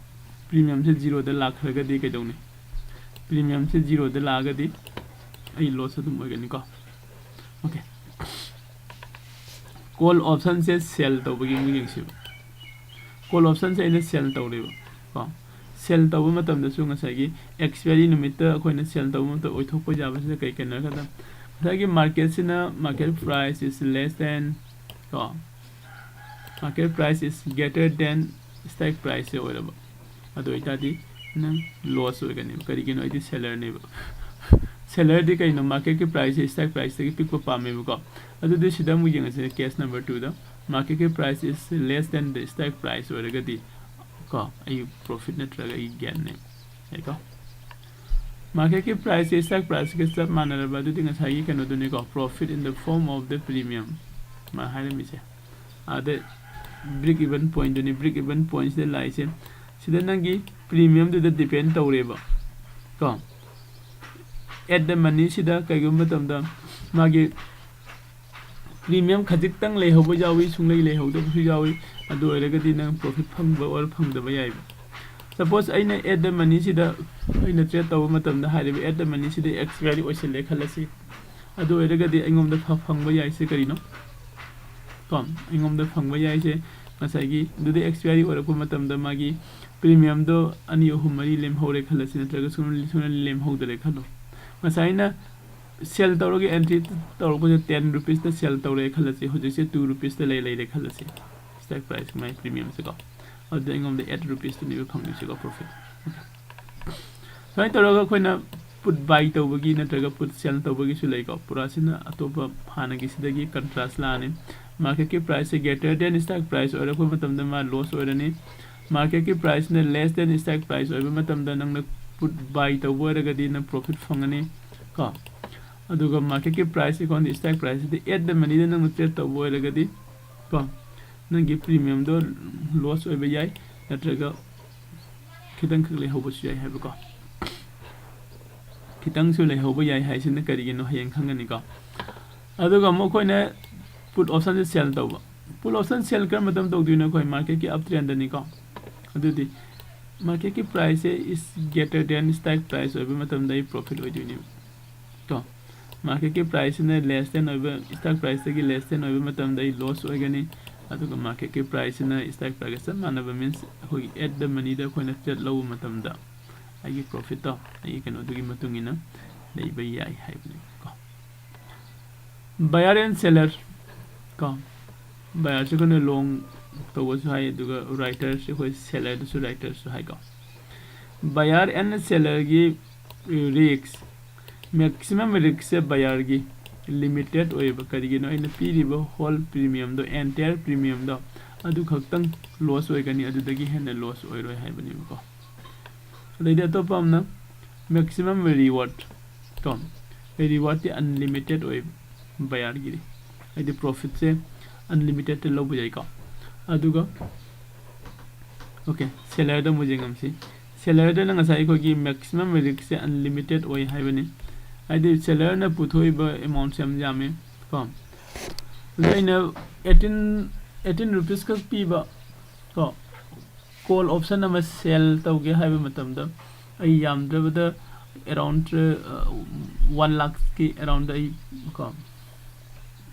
Premiumꯁꯦ zeroꯗ ꯂꯥꯛꯈ꯭ꯔꯒꯗꯤ ꯀꯩꯗꯧꯅꯤ? Premiumꯁꯦ zeroꯗ ꯂꯥꯛꯑꯒꯗꯤ ꯑꯩ loss ꯑꯗꯨꯝ ꯑꯣꯏꯒꯅꯤꯀꯣ꯫ Okay, call optionꯁꯦ sell ꯇꯧꯕꯒꯤ ꯑꯃꯨꯛ ꯌꯦꯡꯁꯤꯕ꯫ Call optionꯁꯦ ꯑꯩꯅ sell ꯇꯧꯔꯦꯕ ꯀꯣ꯫ Sell ꯇꯧꯕ ꯃꯇꯝꯗꯁꯨ ꯉꯁꯥꯏꯒꯤ expiry ꯅꯨꯃꯤꯠꯇ ꯑꯩꯈꯣꯏꯅ sell ꯇꯧꯕ ꯃꯇꯝꯗ ꯑꯣꯏꯊꯣꯛꯄ ꯌꯥꯕꯁꯤꯅ ꯀꯩ ꯀꯩꯅꯣ ꯍꯥꯏ ꯀꯥꯟꯗ, ꯉꯁꯥꯏꯒꯤ marketꯁꯤꯅ market price is less than ꯀꯣ, market price is greater than strike priceꯁꯦ ꯑꯣꯏꯔꯕ, ꯑꯗꯨ ꯑꯣꯏꯇꯥꯔꯗꯤ ꯅꯪ loss ꯑꯣꯏꯒꯅꯦꯕ꯫ ꯀꯔꯤꯒꯤꯅꯣ? ꯑꯩꯗꯤ sellerꯅꯦꯕ꯫ Sellerꯗꯤ ꯀꯩꯅꯣ? Marketꯀꯤ priceꯁꯦ strike priceꯇꯒꯤ ꯄꯤꯛꯄ ꯄꯥꯝꯃꯦꯕꯀꯣ꯫ ꯑꯗꯨꯗꯤ ꯁꯤꯗ ꯑꯃꯨꯛ ꯌꯦꯡꯉꯁꯤ, case number twoꯗ꯫ Marketꯀꯤ price is less than the strike price ꯑꯣꯏꯔꯒꯗꯤ ꯀꯣ, ꯑꯩ profit ꯅꯠꯇ꯭ꯔꯒ ꯑꯩ gainꯅꯦ꯫ ꯌꯥꯏꯀꯣ? Marketꯀꯤ priceꯁꯦ strike priceꯀ ꯆꯞ ꯃꯥꯟꯅꯔꯕ, ꯑꯗꯨꯗꯤ ꯉꯁꯥꯏꯒꯤ ꯀꯩꯅꯣꯗꯨꯅꯤꯀꯣ, profit in the form of the premium ꯃꯥ ꯍꯥꯏꯔꯝꯃꯤꯁꯦ꯫ ꯑꯗ break even pointꯗꯨꯅꯤ, break even pointꯁꯤꯗ ꯂꯥꯛꯏꯁꯦ꯫ ꯁꯤꯗ ꯅꯪꯒꯤ premiumꯗꯨꯗ depend ꯇꯧꯔꯦꯕ ꯀꯣ꯫ At the moneyꯁꯤꯗ ꯀꯩꯒꯨꯝꯕ ꯃꯇꯝꯗ ꯃꯥꯒꯤ premium ꯈꯖꯤꯛꯇꯪ ꯂꯩꯍꯧꯕ ꯌꯥꯎꯏ, ꯁꯨꯡꯂꯩ ꯂꯩꯍꯧꯗꯕꯁꯨ ꯌꯥꯎꯏ꯫ ꯑꯗꯨ ꯑꯣꯏꯔꯒꯗꯤ ꯅꯪ profit ꯐꯪꯕ or ꯐꯪꯗꯕ ꯌꯥꯏꯕ꯫ Suppose ꯑꯩꯅ at the moneyꯁꯤꯗ ꯑꯩꯅ trade ꯇꯧꯕ ꯃꯇꯝꯗ ꯍꯥꯏꯔꯤꯕ at the moneyꯁꯤꯗ expiry ꯑꯣꯏꯁꯤꯜꯂꯦ ꯈꯜꯂꯁꯤ꯫ ꯑꯗꯨ ꯑꯣꯏꯔꯒꯗꯤ ꯑꯩꯉꯣꯟꯗ ꯐ-, ꯐꯪꯕ ꯌꯥꯏꯁꯦ ꯀꯔꯤꯅꯣ? ꯀꯣ, ꯑꯩꯉꯣꯟꯗ ꯐꯪꯕ ꯌꯥꯏꯁꯦ ꯉꯁꯥꯏꯒꯤ ꯑꯗꯨꯗ expiry ꯑꯣꯏꯔꯛꯄ ꯃꯇꯝꯗ ꯃꯥꯒꯤ premiumꯗꯣ ꯑꯅꯤ, ꯑꯍꯨꯝ, ꯃꯔꯤ ꯂꯦꯝꯍꯧꯔꯦ ꯈꯜꯂꯁꯤ, ꯅꯠꯇ꯭ꯔꯒ ꯁꯨꯡ-, ꯁꯨꯡꯂꯦꯝ ꯂꯦꯝꯍꯧꯗꯔꯦ ꯈꯜꯂꯣ꯫ ꯉꯁꯥꯏ ꯑꯩꯅ sell ꯇꯧꯔꯒ entry ꯇꯧꯔꯛꯄꯁꯦ ten rupeesꯇ sell ꯇꯧꯔꯦ ꯈꯜꯂꯁꯤ, ꯍꯧꯖꯤꯛꯁꯦ two rupeesꯇ ꯂꯩ, ꯂꯩꯔꯦ ꯈꯜꯂꯁꯤ, strike price ꯃꯥꯏ premiumꯁꯦꯀꯣ꯫ ꯑꯗꯨꯗꯤ ꯑꯩꯉꯣꯟꯗ eight rupeesꯇꯨꯅꯦꯕ ꯐꯪꯗꯣꯏꯁꯦꯀꯣ, profit꯫ ꯁꯨꯃꯥꯏꯅ ꯇꯧꯔꯒ ꯑꯩꯈꯣꯏꯅ put buy ꯇꯧꯕꯒꯤ ꯅꯠꯇ꯭ꯔꯒ put sell ꯇꯧꯕꯒꯤꯁꯨ ꯂꯩꯀꯣ꯫ ꯄꯨꯔꯥꯁꯤꯅ ꯑꯇꯣꯞꯄ ꯍꯥꯟꯅꯒꯤꯁꯤꯗꯒꯤ contrast ꯂꯥꯛꯑꯅꯤ꯫ Marketꯀꯤ priceꯁꯦ greater than stock price ꯑꯣꯏꯔꯛꯄ ꯃꯇꯝꯗ ꯃꯥ loss ꯑꯣꯏꯔꯅꯤ꯫ Marketꯀꯤ priceꯅ less than stock price ꯑꯣꯏꯕ ꯃꯇꯝꯗ ꯅꯪꯅ put buy ꯇꯧꯕ ꯑꯣꯏꯔꯒꯗꯤ ꯅꯪ profit ꯐꯪꯒꯅꯤ ꯀꯣ꯫ ꯑꯗꯨꯒ marketꯀꯤ price ꯑꯩꯈꯣꯏꯅ stock priceꯁꯤꯗ at the moneyꯗ ꯅꯪꯅ trade ꯇꯧꯕ ꯑꯣꯏꯔꯒꯗꯤ ꯀꯣ, ꯅꯪꯒꯤ premiumꯗꯣ loss ꯑꯣꯏꯕ ꯌꯥꯏ, ꯅꯠꯇ꯭ꯔꯒ ꯈꯤꯇꯪꯈꯛ ꯂꯩꯍꯧꯕꯁꯨ ꯌꯥꯏ ꯍꯥꯏꯕꯀꯣ꯫ ꯈꯤꯇꯪꯁꯨ ꯂꯩꯍꯧꯕ ꯌꯥꯏ ꯍꯥꯏꯁꯤꯅ ꯀꯔꯤꯒꯤꯅꯣ ꯍꯌꯦꯡ ꯈꯪꯒꯅꯤꯀꯣ꯫ ꯑꯗꯨꯒ ꯑꯃꯨꯛ ꯑꯩꯈꯣꯏꯅ put optionꯁꯦ sell ꯇꯧꯕ꯫ Put option sell ꯀꯔꯝꯕ ꯃꯇꯝ ꯇꯧꯗꯣꯏꯅꯣ? ꯑꯩꯈꯣꯏ marketꯀꯤ uptrendꯗꯅꯤꯀꯣ꯫ ꯑꯗꯨꯗꯤ marketꯀꯤ priceꯁꯦ is greater than stock price ꯑꯣꯏꯕ ꯃꯇꯝꯗ ꯑꯩ profit ꯑꯣꯏꯗꯣꯏꯅꯦꯕ ꯀꯣ꯫ Marketꯀꯤ priceꯁꯤꯅ less than ꯑꯣꯏꯕ, stock priceꯇꯒꯤ less than ꯑꯣꯏꯕ ꯃꯇꯝꯗ ꯑꯩ loss ꯑꯣꯏꯒꯅꯤ꯫ ꯑꯗꯨꯒ marketꯀꯤ priceꯁꯤꯅ stock priceꯀ ꯆꯞ ꯃꯥꯟꯅꯕ, means ꯑꯩꯈꯣꯏꯒꯤ at the moneyꯗ ꯑꯩꯈꯣꯏꯅ trade ꯂꯧꯕ ꯃꯇꯝꯗ ꯑꯩꯒꯤ profitꯇꯣ ꯑꯩꯒꯤ ꯀꯩꯅꯣꯗꯨꯒꯤ ꯃꯇꯨꯡ ꯏꯟꯅ ꯂꯩꯕ ꯌꯥꯏ ꯍꯥꯏꯕꯅꯦꯕꯀꯣ꯫ Buyer and seller ꯀꯣ, buyerꯁꯦ ꯑꯩꯈꯣꯏꯅ long ꯇꯧꯕꯁꯨ ꯍꯥꯏ, ꯑꯗꯨꯒ writerꯁꯦ ꯑꯩꯈꯣꯏ sellerꯗꯁꯨ writerꯁꯨ ꯍꯥꯏꯀꯣ꯫ Buyer and sellerꯒꯤ risk, maximum riskꯁꯦ buyerꯒꯤ limited ꯑꯣꯏꯌꯦꯕ꯫ ꯀꯔꯤꯒꯤꯅꯣ? ꯑꯩꯅ ꯄꯤꯔꯤꯕ whole premiumꯗꯣ, entire premiumꯗꯣ, ꯑꯗꯨ ꯈꯛꯇꯪ loss ꯑꯣꯏꯒꯅꯤ, ꯑꯗꯨꯗꯒꯤ ꯍꯦꯟꯅ loss ꯑꯣꯏꯔꯣꯏ ꯍꯥꯏꯕꯅꯦꯕꯀꯣ꯫ ꯑꯗꯩꯗꯤ ꯑꯇꯣꯞꯄ ꯑꯃꯅ maximum reward ꯀꯣ, rewardꯇꯤ unlimited ꯑꯣꯏ buyerꯒꯤꯗꯤ, ꯍꯥꯏꯗꯤ profitꯁꯦ unlimitedꯇ ꯂꯧꯕ ꯌꯥꯏꯀꯣ꯫ ꯑꯗꯨꯒ okay, sellerꯗ ꯑꯃꯨꯛ ꯌꯦꯡꯉꯝꯁꯤ꯫ Sellerꯗꯅ ꯉꯁꯥꯏ ꯑꯩꯈꯣꯏꯒꯤ maximum riskꯁꯦ unlimited ꯑꯣꯏ ꯍꯥꯏꯕꯅꯤ, ꯍꯥꯏꯗꯤ sellerꯅ ꯄꯨꯊꯣꯛꯏꯕ amountꯁꯦ ꯌꯥꯝ ꯌꯥꯝꯃꯤ ꯀꯣ꯫ ꯑꯗꯨꯗ ꯑꯩꯅ eighteen, eighteen rupees ꯈꯛ ꯄꯤꯕ ꯀꯣ, call option ꯑꯃ sell ꯇꯧꯒꯦ ꯍꯥꯏꯕ ꯃꯇꯝꯗ ꯑꯩ ꯌꯥꯝꯗ꯭ꯔꯕꯗ around, ꯑ, one lakhꯀꯤ aroundꯗ ꯑꯩ ꯀꯣ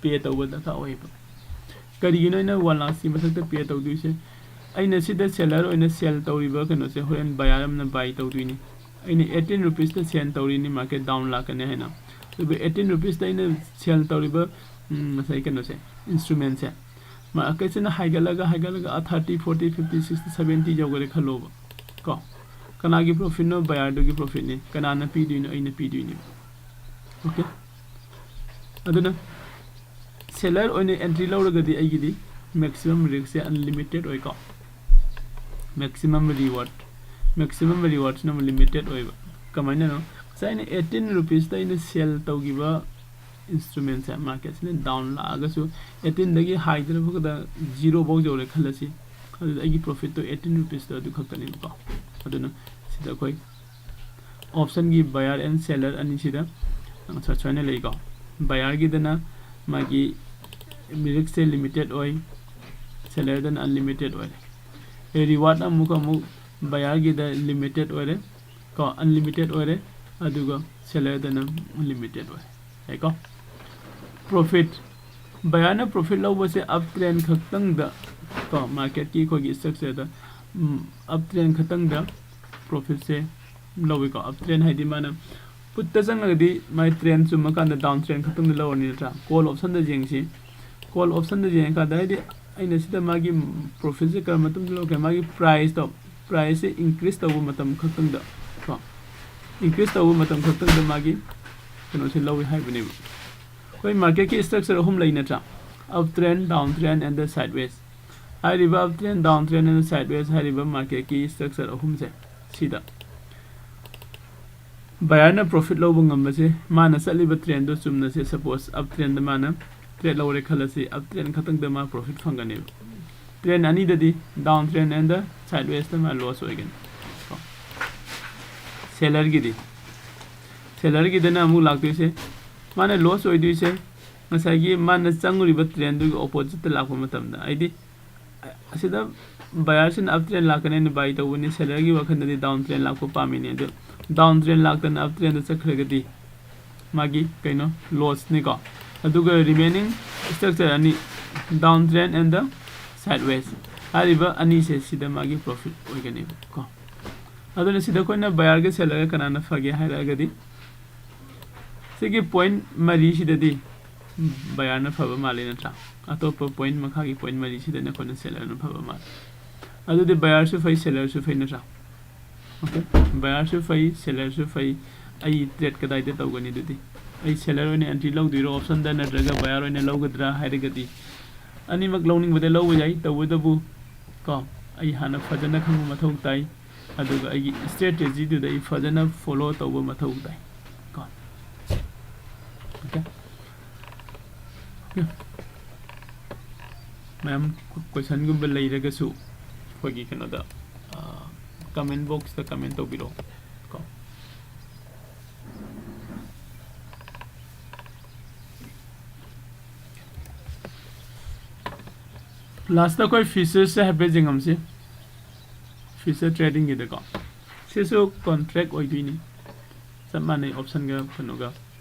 pay ꯇꯧꯕ ꯗꯔꯀꯥꯔ ꯑꯣꯏꯌꯦꯕ꯫ ꯀꯔꯤꯒꯤꯅꯣ ꯑꯩꯅ one lakhꯀꯤ ꯃꯊꯛꯇ pay ꯇꯧꯗꯣꯏꯁꯦ? ꯑꯩꯅ ꯁꯤꯗ seller ꯑꯣꯏꯅ sell ꯇꯧꯔꯤꯕ ꯀꯩꯅꯣꯁꯦ ꯍꯣꯔꯦꯟ buyer ꯑꯃꯅ buy ꯇꯧꯗꯣꯏꯅꯤ꯫ ꯑꯩꯅ eighteen rupeesꯇ sell ꯇꯧꯔꯤꯅꯤ, market down ꯂꯥꯛꯀꯅꯤ ꯍꯥꯏꯅ꯫ ꯑꯗꯨꯕꯨ eighteen rupeesꯇ ꯑꯩꯅ sell ꯇꯧꯔꯤꯕ, ꯎꯝ, ꯉꯁꯥꯏ ꯀꯩꯅꯣꯁꯦ, instrumentꯁꯦ, marketꯁꯤꯅ ꯍꯥꯏꯒꯠꯂꯒ, ꯍꯥꯏꯒꯠꯂꯒ ꯑꯥ thirty, forty, fifty, sixty, seventy ꯌꯧꯈꯔꯦ ꯈꯜꯂꯣꯕ ꯀꯣ꯫ ꯀꯅꯥꯒꯤ profitꯅꯣ? Buyerꯗꯨꯒꯤ profitꯅꯤ꯫ ꯀꯅꯥꯅ ꯄꯤꯗꯣꯏꯅꯣ? ꯑꯩꯅ ꯄꯤꯗꯣꯏꯅꯦꯕ꯫ Okay? ꯑꯗꯨꯅ seller ꯑꯣꯏꯅ entry ꯂꯧꯔꯒꯗꯤ ꯑꯩꯒꯤꯗꯤ maximum riskꯁꯦ unlimited ꯑꯣꯏꯀꯣ꯫ Maximum reward, maximum rewardꯁꯤꯅ ꯑꯃꯨꯛ limited ꯑꯣꯏꯕ꯫ ꯀꯃꯥꯏꯅꯅꯣ? ꯉꯁꯥꯏ ꯑꯩꯅ eighteen rupeesꯇ ꯑꯩꯅ sell ꯇꯧꯈꯤꯕ instrumentꯁꯦ, marketꯁꯤꯅ down ꯂꯥꯛꯑꯒꯁꯨ, eighteenꯗꯒꯤ ꯍꯥꯏꯗ꯭ꯔꯕꯗ zero ꯐꯥꯎ ꯌꯧꯔꯦ ꯈꯜꯂꯁꯤ, ꯑꯗꯨꯗ ꯑꯩꯒꯤ profitꯇꯣ eighteen rupeesꯇꯣ ꯑꯗꯨ ꯈꯛꯇꯅꯦꯕꯀꯣ꯫ ꯑꯗꯨꯅ ꯁꯤꯗ ꯑꯩꯈꯣꯏ optionꯒꯤ buyer and seller ꯑꯅꯤꯁꯤꯗ ꯁꯨꯃꯥꯏꯅ ꯂꯩꯀꯣ꯫ Buyerꯒꯤꯗꯅ ꯃꯥꯒꯤ riskꯁꯦ limited ꯑꯣꯏ, sellerꯗꯅ unlimited ꯑꯣꯏꯔꯦ꯫ Reward ꯑꯃꯨꯛ ꯑꯃꯨꯛ buyerꯒꯤꯗ limited ꯑꯣꯏꯔꯦ ꯀꯣ, unlimited ꯑꯣꯏꯔꯦ, ꯑꯗꯨꯒ sellerꯗꯅ limited ꯑꯣꯏꯔꯦ꯫ ꯌꯥꯏꯀꯣ? Profit, buyerꯅ profit ꯂꯧꯕꯁꯦ uptrend ꯈꯛꯇꯪꯗ ꯀꯣ, marketꯀꯤ ꯑꯩꯈꯣꯏꯒꯤ structureꯗ, ꯎꯝ, uptrend ꯈꯛꯇꯪꯗ profitꯁꯦ ꯂꯧꯏꯀꯣ꯫ Uptrend ꯍꯥꯏꯗꯤ ꯃꯥꯅ putꯇ ꯆꯪꯉꯒꯗꯤ ꯃꯥꯏ trend ꯆꯨꯝꯃꯀꯥꯟꯗ downtrend ꯈꯛꯇꯪꯗ ꯂꯧꯔꯅꯤ ꯅꯠꯇ꯭ꯔꯥ? Call optionꯗ ꯌꯦꯡꯁꯤ꯫ Call optionꯗ ꯌꯦꯡꯉꯀꯥꯟꯗ ꯍꯥꯏꯗꯤ ꯑꯩꯅ ꯁꯤꯗ ꯃꯥꯒꯤ profitꯁꯦ ꯀꯔꯝꯕ ꯃꯇꯝꯗ ꯂꯧꯒꯦ? ꯃꯥꯒꯤ priceꯇꯣ, priceꯁꯦ increase ꯇꯧꯕ ꯃꯇꯝ ꯈꯛꯇꯪꯗ ꯀꯣ, increase ꯇꯧꯕ ꯃꯇꯝ ꯈꯛꯇꯪꯗ ꯃꯥꯒꯤ ꯀꯩꯅꯣꯁꯦ ꯂꯧꯏ ꯍꯥꯏꯕꯅꯦꯕ꯫ ꯑꯩꯈꯣꯏ marketꯀꯤ structure ꯑꯍꯨꯝ ꯂꯩ ꯅꯠꯇ꯭ꯔꯥ? Uptrend, downtrend and the sideways꯫ ꯍꯥꯏꯔꯤꯕ uptrend, downtrend and sideways ꯍꯥꯏꯔꯤꯕ marketꯀꯤ structure ꯑꯍꯨꯝꯁꯦ ꯁꯤꯗ buyerꯅ profit ꯂꯧꯕ ꯉꯝꯕꯁꯦ, ꯃꯥꯅ ꯆꯠꯂꯤꯕ trendꯗꯣ ꯆꯨꯝꯅꯁꯦ, suppose uptrendꯗ ꯃꯥꯅ trade ꯂꯧꯔꯦ ꯈꯜꯂꯁꯤ, uptrend ꯈꯛꯇꯪꯗ ꯃꯥ profit ꯐꯪꯒꯅꯦꯕ꯫ Trend ꯑꯅꯤꯗꯗꯤ, downtrend and the sidewaysꯇ ꯃꯥ loss ꯑꯣꯏꯒꯅꯤ꯫ Sellerꯒꯤꯗꯤ, sellerꯒꯤꯗꯅ ꯑꯃꯨꯛ ꯂꯥꯛꯇꯣꯏꯁꯦ, ꯃꯥꯅ loss ꯑꯣꯏꯗꯣꯏꯁꯦ ꯉꯁꯥꯏꯒꯤ ꯃꯥꯅ ꯆꯪꯉꯨꯔꯤꯕ trendꯗꯨꯒꯤ oppositeꯇ ꯂꯥꯛꯄ ꯃꯇꯝꯗ, ꯍꯥꯏꯗꯤ ꯑꯁꯤꯗ buyerꯁꯤꯅ uptrend ꯂꯥꯛꯀꯅꯤ ꯍꯥꯏꯅ buy ꯇꯧꯕꯅꯤ, sellerꯒꯤ ꯋꯥꯈꯜꯗꯗꯤ downtrend ꯂꯥꯛꯄ ꯄꯥꯝꯃꯤꯅꯤ꯫ ꯑꯗꯨ downtrend ꯂꯥꯛꯇꯅ uptrendꯗ ꯆꯠꯈ꯭ꯔꯒꯗꯤ ꯃꯥꯒꯤ ꯀꯩꯅꯣ, lossꯅꯤꯀꯣ꯫ ꯑꯗꯨꯒ remaining structure ꯑꯅꯤ, downtrend and the sideways ꯍꯥꯏꯔꯤꯕ ꯑꯅꯤꯁꯦ, ꯁꯤꯗ ꯃꯥꯒꯤ profit ꯑꯣꯏꯒꯅꯦꯕꯀꯣ꯫ ꯑꯗꯨꯅ ꯁꯤꯗ ꯑꯩꯈꯣꯏꯅ buyerꯒ sellerꯒ ꯀꯅꯥꯅ ꯐꯒꯦ ꯍꯥꯏꯔꯒꯗꯤ, ꯁꯤꯒꯤ point ꯃꯔꯤꯁꯤꯗꯗꯤ buyerꯅ ꯐꯕ ꯃꯥꯜꯂꯤ ꯅꯠꯇ꯭ꯔꯥ? ꯑꯇꯣꯞꯄ point, ꯃꯈꯥꯒꯤ point ꯃꯔꯤꯁꯤꯗꯅ ꯑꯩꯈꯣꯏꯅ sellerꯅ ꯐꯕ ꯃꯥꯜꯂꯤ꯫ ꯑꯗꯨꯗꯤ buyerꯁꯨ ꯐꯩ, sellerꯁꯨ ꯐꯩ ꯅꯠꯇ꯭ꯔꯥ? Okay, buyerꯁꯨ ꯐꯩ, sellerꯁꯨ ꯐꯩ꯫ ꯑꯩ trade ꯀꯗꯥꯏꯗ ꯇꯧꯒꯅꯤ? ꯑꯗꯨꯗꯤ ꯑꯩ seller ꯑꯣꯏꯅ entry ꯂꯧꯗꯣꯏꯔꯣ optionꯗ, ꯅꯠꯇ꯭ꯔꯒ buyer ꯑꯣꯏꯅ ꯂꯧꯒꯗ꯭ꯔꯥ ꯍꯥꯏꯔꯒꯗꯤ, ꯑꯅꯤꯃꯛ ꯂꯧꯅꯤꯡꯕꯗ ꯂꯧꯕ ꯌꯥꯏ꯫ ꯇꯧꯕꯇꯕꯨ ꯀꯣ, ꯑꯩ ꯍꯥꯟꯅ ꯐꯖꯅ ꯈꯪꯕ ꯃꯊꯧ ꯇꯥꯏ, ꯑꯗꯨꯒ ꯑꯩꯒꯤ strategyꯗꯨꯗ ꯑꯩ ꯐꯖꯅ follow ꯇꯧꯕ ꯃꯊꯧ ꯇꯥꯏ ꯀꯣ꯫ Okay, okay꯫ ꯃꯌꯥꯝ questionꯒꯨꯝꯕ ꯂꯩꯔꯒꯁꯨ ꯑꯩꯈꯣꯏꯒꯤ ꯀꯩꯅꯣꯗ, comment boxꯇ comment ꯇꯧꯕꯤꯔꯛꯑꯣ ꯀꯣ꯫ Lastꯇ ꯑꯩꯈꯣꯏ futuresꯁꯦ ꯍꯥꯏꯐꯦꯠ ꯌꯦꯡꯉꯝꯁꯤ꯫ Future tradingꯒꯤꯗꯀꯣ, ꯁꯤꯁꯨ contract ꯑꯣꯏꯗꯣꯏꯅꯤ, ꯆꯞ ꯃꯥꯟꯅꯩ optionꯒ ꯀꯩꯅꯣꯒ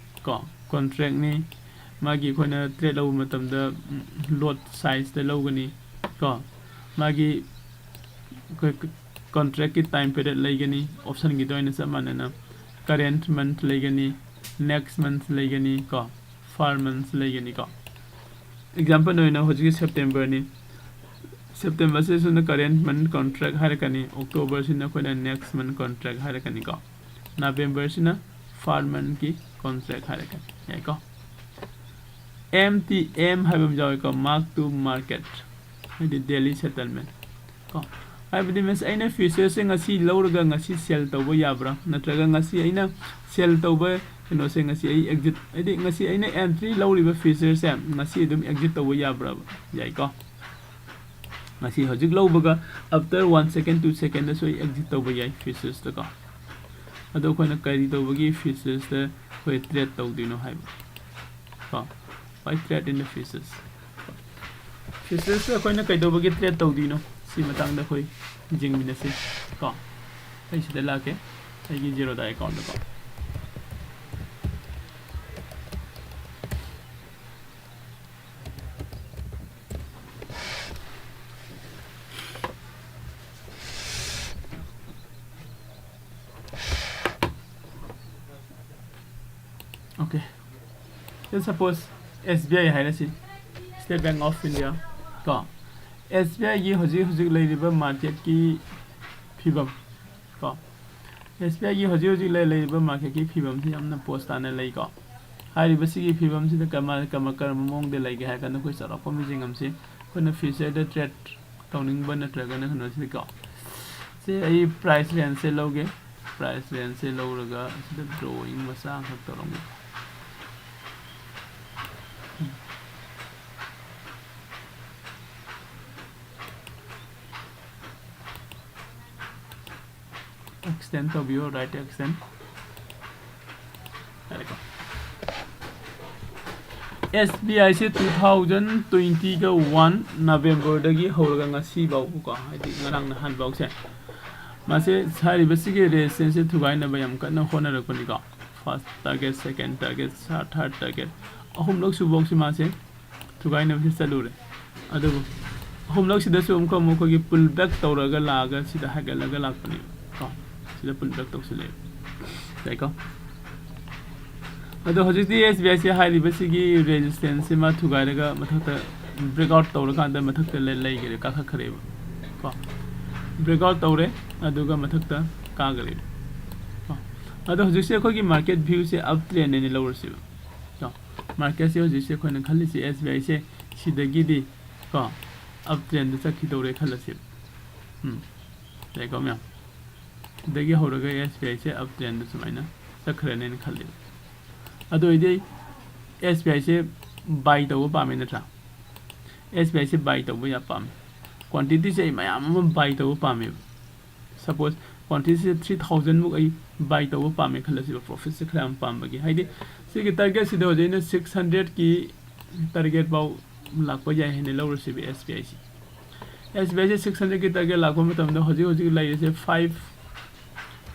ꯀꯣ꯫ Contractꯅꯤ꯫ ꯃꯥꯒꯤ ꯑꯩꯈꯣꯏꯅ trade ꯂꯧꯕ ꯃꯇꯝꯗ, ꯎꯝ, lot sizeꯇ ꯂꯧꯒꯅꯤ ꯀꯣ꯫ ꯃꯥꯒꯤ ꯑꯩꯈꯣꯏ contractꯀꯤ time period ꯂꯩꯒꯅꯤ, optionꯒꯤꯗ ꯑꯣꯏꯅ ꯆꯞ ꯃꯥꯟꯅꯅ꯫ Current month ꯂꯩꯒꯅꯤ, next month ꯂꯩꯒꯅꯤ ꯀꯣ, per month ꯂꯩꯒꯅꯤ ꯀꯣ꯫ Example ꯑꯣꯏꯅ ꯍꯧꯖꯤꯛꯀꯤ Septemberꯅꯤ꯫ Septemberꯁꯤꯁꯨꯅ current month contract ꯍꯥꯏꯔꯛꯀꯅꯤ, Octoberꯁꯤꯅ ꯑꯩꯈꯣꯏꯅ next month contract ꯍꯥꯏꯔꯛꯀꯅꯤ ꯀꯣ, Novemberꯁꯤꯅ per monthꯀꯤ contract ꯍꯥꯏꯔꯛꯀꯅꯤ꯫ ꯌꯥꯏꯀꯣ? M T M ꯍꯥꯏꯕ ꯑꯃ ꯌꯥꯎꯋꯦꯀꯣ, mark to market, ꯍꯥꯏꯗꯤ daily settlement ꯀꯣ꯫ ꯍꯥꯏꯕꯗꯤ means ꯑꯩꯅ futuresꯁꯦ ꯉꯁꯤ ꯂꯧꯔꯒ ꯉꯁꯤ sell ꯇꯧꯕ ꯌꯥꯕ꯭ꯔꯥ, ꯅꯠꯇ꯭ꯔꯒ ꯉꯁꯤ ꯑꯩꯅ sell ꯇꯧꯕ ꯀꯩꯅꯣꯁꯦ ꯉꯁꯤ ꯑꯩ exit, ꯍꯥꯏꯗꯤ ꯉꯁꯤ ꯑꯩꯅ entry ꯂꯧꯔꯤꯕ futuresꯁꯦ ꯉꯁꯤ ꯑꯗꯨꯝ exit ꯇꯧꯕ ꯌꯥꯕ꯭ꯔꯥ? ꯌꯥꯏꯀꯣ꯫ ꯉꯁꯤ ꯍꯧꯖꯤꯛ ꯂꯧꯕꯒ after one second, two secondꯗꯁꯨ ꯑꯩ exit ꯇꯧꯕ ꯌꯥꯏ futuresꯇꯀꯣ꯫ ꯑꯗꯣ ꯑꯩꯈꯣꯏꯅ ꯀꯔꯤ ꯇꯧꯕꯒꯤ futuresꯇ ꯑꯩꯈꯣꯏ trade ꯇꯧꯗꯣꯏꯅꯣ ꯍꯥꯏꯕ ꯀꯣ꯫ Why trade in the futures? Futuresꯇ ꯑꯩꯈꯣꯏꯅ ꯀꯩꯗꯧꯕꯒꯤ trade ꯇꯧꯗꯣꯏꯅꯣ? ꯁꯤ ꯃꯇꯥꯡꯗ ꯑꯩꯈꯣꯏ ꯌꯦꯡꯃꯤꯟꯅꯁꯤ ꯀꯣ꯫ ꯑꯩ ꯁꯤꯗ ꯂꯥꯛꯀꯦ, ꯑꯩꯒꯤ Zerodha accountꯗꯀꯣ꯫ Okay, let's suppose S B I ꯍꯥꯏꯔꯁꯤ, State Bank of India ꯀꯣ꯫ S B Iꯒꯤ ꯍꯧꯖꯤꯛ ꯍꯧꯖꯤꯛ ꯂꯩꯔꯤꯕ marketꯀꯤ ꯐꯤꯕꯝ ꯀꯣ, ꯑꯦꯁ ꯕꯤ ꯑꯥꯏꯒꯤ ꯍꯧꯖꯤꯛ ꯍꯧꯖꯤꯛ ꯂꯩ-, ꯂꯩꯔꯤꯕ ꯃꯥꯔꯀꯦꯠꯀꯤ ꯐꯤꯕꯝꯁꯤ ꯌꯥꯝꯅ ꯄꯣꯁ ꯇꯥꯅ ꯂꯩꯀꯣ꯫ ꯍꯥꯏꯔꯤꯕꯁꯤꯒꯤ ꯐꯤꯕꯝꯁꯤꯗ ꯀꯃ-, ꯀꯃ-, ꯀꯔꯝꯕ ꯃꯑꯣꯡꯗ ꯂꯩꯒꯦ ꯍꯥꯏꯔ ꯀꯥꯟꯗ ꯑꯩꯈꯣꯏ ꯆꯥꯎꯔꯥꯛꯄ ꯑꯃ ꯌꯦꯡꯉꯝꯁꯤ꯫ ꯑꯩꯈꯣꯏꯅ ꯐ꯭ꯌꯨꯆꯔꯗ ꯇ꯭ꯔꯦꯠ ꯇꯧꯅꯤꯡꯕ ꯅꯠꯇ꯭ꯔꯒꯅ ꯀꯩꯅꯣꯁꯤꯗꯀꯣ, ꯁꯦ ꯑꯩ ꯄ꯭ꯔꯥꯏꯁ ꯔꯦꯟꯖꯁꯦ ꯂꯧꯒꯦ꯫ ꯄ꯭ꯔꯥꯏꯁ ꯔꯦꯟꯖꯁꯦ ꯂꯧꯔꯒ ꯁꯤꯗ ꯗ꯭ꯔꯣꯋꯤꯡ ꯃꯆꯥ ꯑꯃꯈꯛ ꯇꯧꯔꯝꯒꯦ꯫ ꯑꯦꯛꯁꯇꯦꯟ ꯇꯧꯕꯤꯌꯣ, ꯔꯥꯏꯠ ꯑꯦꯛꯁꯇꯦꯟ꯫ ꯌꯥꯔꯦꯀꯣ꯫ ꯑꯦꯁ ꯕꯤ ꯑꯥꯏꯁꯦ two thousand twenty-one ꯅꯕꯦꯝꯕꯔꯗꯒꯤ ꯍꯧꯔꯒ ꯉꯁꯤ ꯐꯥꯎꯕꯀꯣ, ꯍꯥꯏꯗꯤ ꯉꯔꯥꯡ ꯅꯍꯥꯟ ꯐꯥꯎꯁꯦ, ꯃꯥꯁꯦ ꯍꯥꯏꯔꯤꯕꯁꯤꯒꯤ ꯔꯦꯁꯤꯁꯇꯦꯟꯁꯁꯦ ꯊꯨꯒꯥꯏꯅꯕ ꯌꯥꯝ ꯀꯟꯅ ꯍꯣꯠꯅꯔꯛꯄꯅꯤꯀꯣ꯫ ꯐꯥꯔꯁ ꯇꯥꯔꯒꯦꯠ, ꯁꯦꯀꯦꯟ ꯇꯥꯔꯒꯦꯠ, ꯊꯥꯔꯠ ꯇꯥꯔꯒꯦꯠ, ꯑꯍꯨꯝꯂꯛ ꯁꯨꯕꯐꯥꯎꯁꯤ ꯃꯥꯁꯦ ꯊꯨꯒꯥꯏꯅꯕꯁꯤ ꯆꯠꯂꯨꯔꯦ꯫ ꯑꯗꯨꯕꯨ ꯑꯍꯨꯝꯂꯛꯁꯤꯗꯁꯨ ꯑꯃꯨꯛꯀ ꯑꯃꯨꯛ ꯑꯩꯈꯣꯏꯒꯤ ꯄꯨꯜ ꯕꯦꯛ ꯇꯧꯔꯒ ꯂꯥꯛꯑꯒ ꯁꯤꯗ ꯍꯥꯏꯒꯠꯂꯒ ꯂꯥꯛꯄꯅꯦꯕ ꯀꯣ꯫ ꯁꯤꯗ ꯄꯨꯜ ꯕꯦꯛ ꯇꯧꯁꯤꯜꯂꯛꯑꯦ꯫ ꯌꯥꯏꯀꯣ? ꯑꯗꯣ ꯍꯧꯖꯤꯛꯇꯤ ꯑꯦꯁ ꯕꯤ ꯑꯥꯏꯁꯤ ꯍꯥꯏꯔꯤꯕꯁꯤꯒꯤ ꯔꯦꯁꯤꯁꯇꯦꯟꯁꯁꯤꯃ ꯊꯨꯒꯥꯏꯔꯒ ꯃꯊꯛꯇ ꯕ꯭ꯔꯦꯛ ꯑꯥꯎꯠ ꯇꯧꯔꯀꯥꯟꯗ ꯃꯊꯛꯇ ꯂꯩ-, ꯂꯩꯈꯔꯦ, ꯀꯥꯈꯠꯈ꯭ꯔꯦꯕ ꯀꯣ꯫ ꯕ꯭ꯔꯦꯛ ꯑꯥꯎꯠ ꯇꯧꯔꯦ, ꯑꯗꯨꯒ ꯃꯊꯛꯇ ꯀꯥꯈ꯭ꯔꯦꯕ ꯀꯣ꯫ ꯑꯗꯣ ꯍꯧꯖꯤꯛꯁꯦ ꯑꯩꯈꯣꯏꯒꯤ ꯃꯥꯔꯀꯦꯠ ꯚ꯭ꯌꯨꯁꯦ ꯑꯞ ꯇ꯭ꯔꯦꯟ ꯍꯥꯏꯅ ꯂꯧꯔꯁꯦꯕ ꯀꯣ꯫ ꯃꯥꯔꯀꯦꯠꯁꯦ ꯍꯧꯖꯤꯛꯁꯦ ꯑꯩꯈꯣꯏꯅ ꯈꯜꯂꯤꯁꯦ ꯑꯦꯁ ꯕꯤ ꯑꯥꯏꯁꯦ ꯁꯤꯗꯒꯤꯗꯤ ꯀꯣ ꯑꯞ ꯇ꯭ꯔꯦꯟꯗ ꯆꯠꯈꯤꯗꯧꯔꯦ ꯈꯜꯂꯁꯦꯕ꯫ ꯎꯝ, ꯌꯥꯏꯀꯣ ꯃꯌꯥꯝ? ꯁꯤꯗꯒꯤ ꯍꯧꯔꯒ ꯑꯦꯁ ꯕꯤ ꯑꯥꯏꯁꯦ ꯑꯞ ꯇ꯭ꯔꯦꯟꯗ ꯁꯨꯃꯥꯏꯅ ꯆꯠꯈ꯭ꯔꯅꯦꯅ ꯈꯜꯂꯦꯕ꯫ ꯑꯗꯨ ꯑꯣꯏꯗꯤ ꯑꯦꯁ ꯕꯤ ꯑꯥꯏꯁꯦ ꯕꯥꯏ ꯇꯧꯕ ꯄꯥꯝꯃꯤ ꯅꯠꯇ꯭ꯔꯥ? ꯑꯦꯁ ꯕꯤ ꯑꯥꯏꯁꯦ ꯕꯥꯏ ꯇꯧꯕ ꯌꯥꯝ ꯄꯥꯝꯃꯤ꯫ ꯀ꯭ꯋꯥꯟꯇꯤꯇꯤꯁꯦ ꯑꯩ ꯃꯌꯥꯝ ꯑꯃ ꯕꯥꯏ ꯇꯧꯕ ꯄꯥꯝꯃꯦꯕ꯫ ꯁꯄꯣꯁ ꯀ꯭ꯋꯥꯟꯇꯤꯇꯤꯁꯦ three thousand ꯃꯨꯛ ꯑꯩ ꯕꯥꯏ ꯇꯧꯕ ꯄꯥꯝꯃꯦ ꯈꯜꯂꯁꯤꯕ, ꯄ꯭ꯔꯣꯐꯤꯠꯁꯦ ꯈꯔ ꯌꯥꯝ ꯄꯥꯝꯕꯒꯤ꯫ ꯍꯥꯏꯗꯤ ꯁꯤꯒꯤ ꯇꯥꯔꯒꯦꯠꯁꯤꯗ ꯍꯧꯖꯤꯛ ꯑꯩꯅ six hundredꯀꯤ ꯇꯥꯔꯒꯦꯠ ꯐꯥꯎ ꯂꯥꯛꯄ ꯌꯥꯏ ꯍꯥꯏꯅ ꯂꯧꯔꯁꯤꯕ ꯑꯦꯁ ꯕꯤ ꯑꯥꯏꯁꯦ꯫ ꯑꯦꯁ ꯕꯤ ꯑꯥꯏꯁꯦ six hundredꯀꯤ ꯇꯥꯔꯒꯦꯠ ꯂꯥꯛꯄ ꯃꯇꯝꯗ ꯍꯧꯖꯤꯛ ꯍꯧꯖꯤꯛ ꯂꯩꯔꯤꯁꯦ five,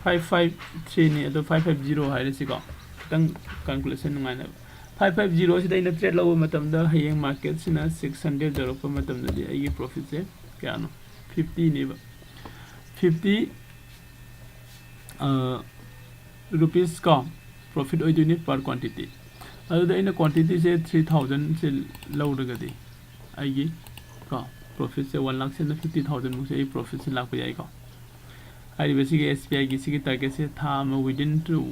five five threeꯅꯤ, ꯑꯗꯣ five five zero ꯍꯥꯏꯔꯁꯤꯀꯣ, ꯈꯤꯇꯪ ꯀꯥꯜꯀꯨꯂꯦꯁꯟ ꯅꯨꯡꯉꯥꯏꯅꯕ꯫ Five five zeroꯁꯤꯗ ꯑꯩꯅ ꯇ꯭ꯔꯦꯠ ꯂꯧꯕ ꯃꯇꯝꯗ ꯍꯌꯦꯡ ꯃꯥꯔꯀꯦꯠꯁꯤꯅ six hundred ꯌꯧꯔꯛꯄ ꯃꯇꯝꯗꯗꯤ ꯑꯩꯒꯤ ꯄ꯭ꯔꯣꯐꯤꯠꯁꯦ ꯀꯌꯥꯅꯣ? Fiftyꯅꯦꯕ꯫ Fifty, ꯑ, rupees ꯀꯣ, ꯄ꯭ꯔꯣꯐꯤꯠ ꯑꯣꯏꯗꯣꯏꯅꯤ per quantity꯫ ꯑꯗꯨꯗ ꯑꯩꯅ ꯀ꯭ꯋꯥꯟꯇꯤꯇꯤꯁꯦ three thousandꯁꯦ ꯂꯧꯔꯒꯗꯤ ꯑꯩꯒꯤ ꯀꯣ ꯄ꯭ꯔꯣꯐꯤꯠꯁꯦ one lakh seventy fifty thousandꯃꯨꯛꯁꯦ ꯑꯩ ꯄ꯭ꯔꯣꯐꯤꯠꯁꯦ ꯂꯥꯛꯄ ꯌꯥꯏꯀꯣ꯫ ꯍꯥꯏꯔꯤꯕꯁꯤꯒꯤ ꯑꯦꯁ ꯕꯤ ꯑꯥꯏꯒꯤ ꯁꯤꯒꯤ ꯇꯥꯔꯒꯦꯠꯁꯦ ꯊꯥ ꯑꯃ, within two,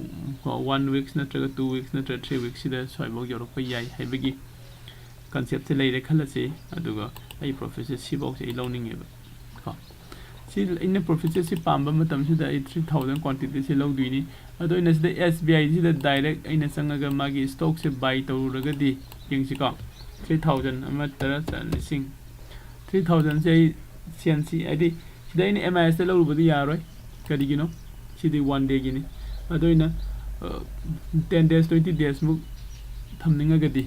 one weeks ꯅꯠꯇ꯭ꯔꯒ two weeks ꯅꯠꯇ꯭ꯔꯒ three weeks ꯁꯤꯗ ꯁ꯭ꯋꯥꯏꯐꯥꯎ ꯌꯧꯔꯛꯄ ꯌꯥꯏ ꯍꯥꯏꯕꯒꯤ ꯀꯟꯁꯦꯞꯁꯦ ꯂꯩꯔꯦ ꯈꯜꯂꯁꯤ꯫ ꯑꯗꯨꯒ ꯑꯩ ꯄ꯭ꯔꯣꯐꯤꯠꯁꯦ ꯁꯤꯐꯥꯎꯁꯦ ꯑꯩ ꯂꯧꯅꯤꯡꯉꯦꯕ ꯀꯣ꯫ ꯁꯤ ꯑꯩꯅ ꯄ꯭ꯔꯣꯐꯤꯠꯁꯦ ꯁꯤ ꯄꯥꯝꯕ ꯃꯇꯝꯁꯤꯗ ꯑꯩ ꯊ꯭ꯔꯤ ꯊꯥꯎꯖꯟ ꯀ꯭ꯋꯥꯟꯇꯤꯇꯤꯁꯦ ꯂꯧꯗꯣꯏꯅꯤ꯫ ꯑꯗꯣ ꯑꯩꯅ ꯁꯤꯗ ꯑꯦꯁ ꯕꯤ ꯑꯥꯏꯁꯤꯗ ꯗꯥꯏꯔꯦꯛ ꯑꯩꯅ ꯆꯪꯉꯒ ꯃꯥꯒꯤ ꯁ꯭ꯇꯣꯛꯁꯦ ꯕꯥꯏ ꯇꯧꯔꯨꯔꯒꯗꯤ, ꯌꯦꯡꯁꯤꯀꯣ, ꯊ꯭ꯔꯤ ꯊꯥꯎꯖꯟ ꯑꯃ, ꯇꯔꯥ, ꯆ-, ꯂꯤꯁꯤꯡ, ꯊ꯭ꯔꯤ ꯊꯥꯎꯖꯟꯁꯦ ꯑꯩ ꯁꯦꯟꯁꯤ, ꯍꯥꯏꯗꯤ ꯁꯤꯗ ꯑꯩꯅ ꯑꯦꯝ ꯑꯥꯏ ꯑꯦꯁꯇ ꯂꯧꯔꯨꯕꯗꯤ ꯌꯥꯔꯣꯏ꯫ ꯀꯔꯤꯒꯤꯅꯣ? ꯁꯤꯗꯤ ꯋꯥꯟ ꯗꯦꯒꯤꯅꯤ꯫ ꯑꯗꯨ ꯑꯩꯅ, ꯑ, ꯇꯦꯟ ꯗꯦꯖ, ꯇ꯭ꯋꯦꯟꯇꯤ ꯗꯦꯖꯃꯨꯛ ꯊꯝꯅꯤꯡꯉꯒꯗꯤ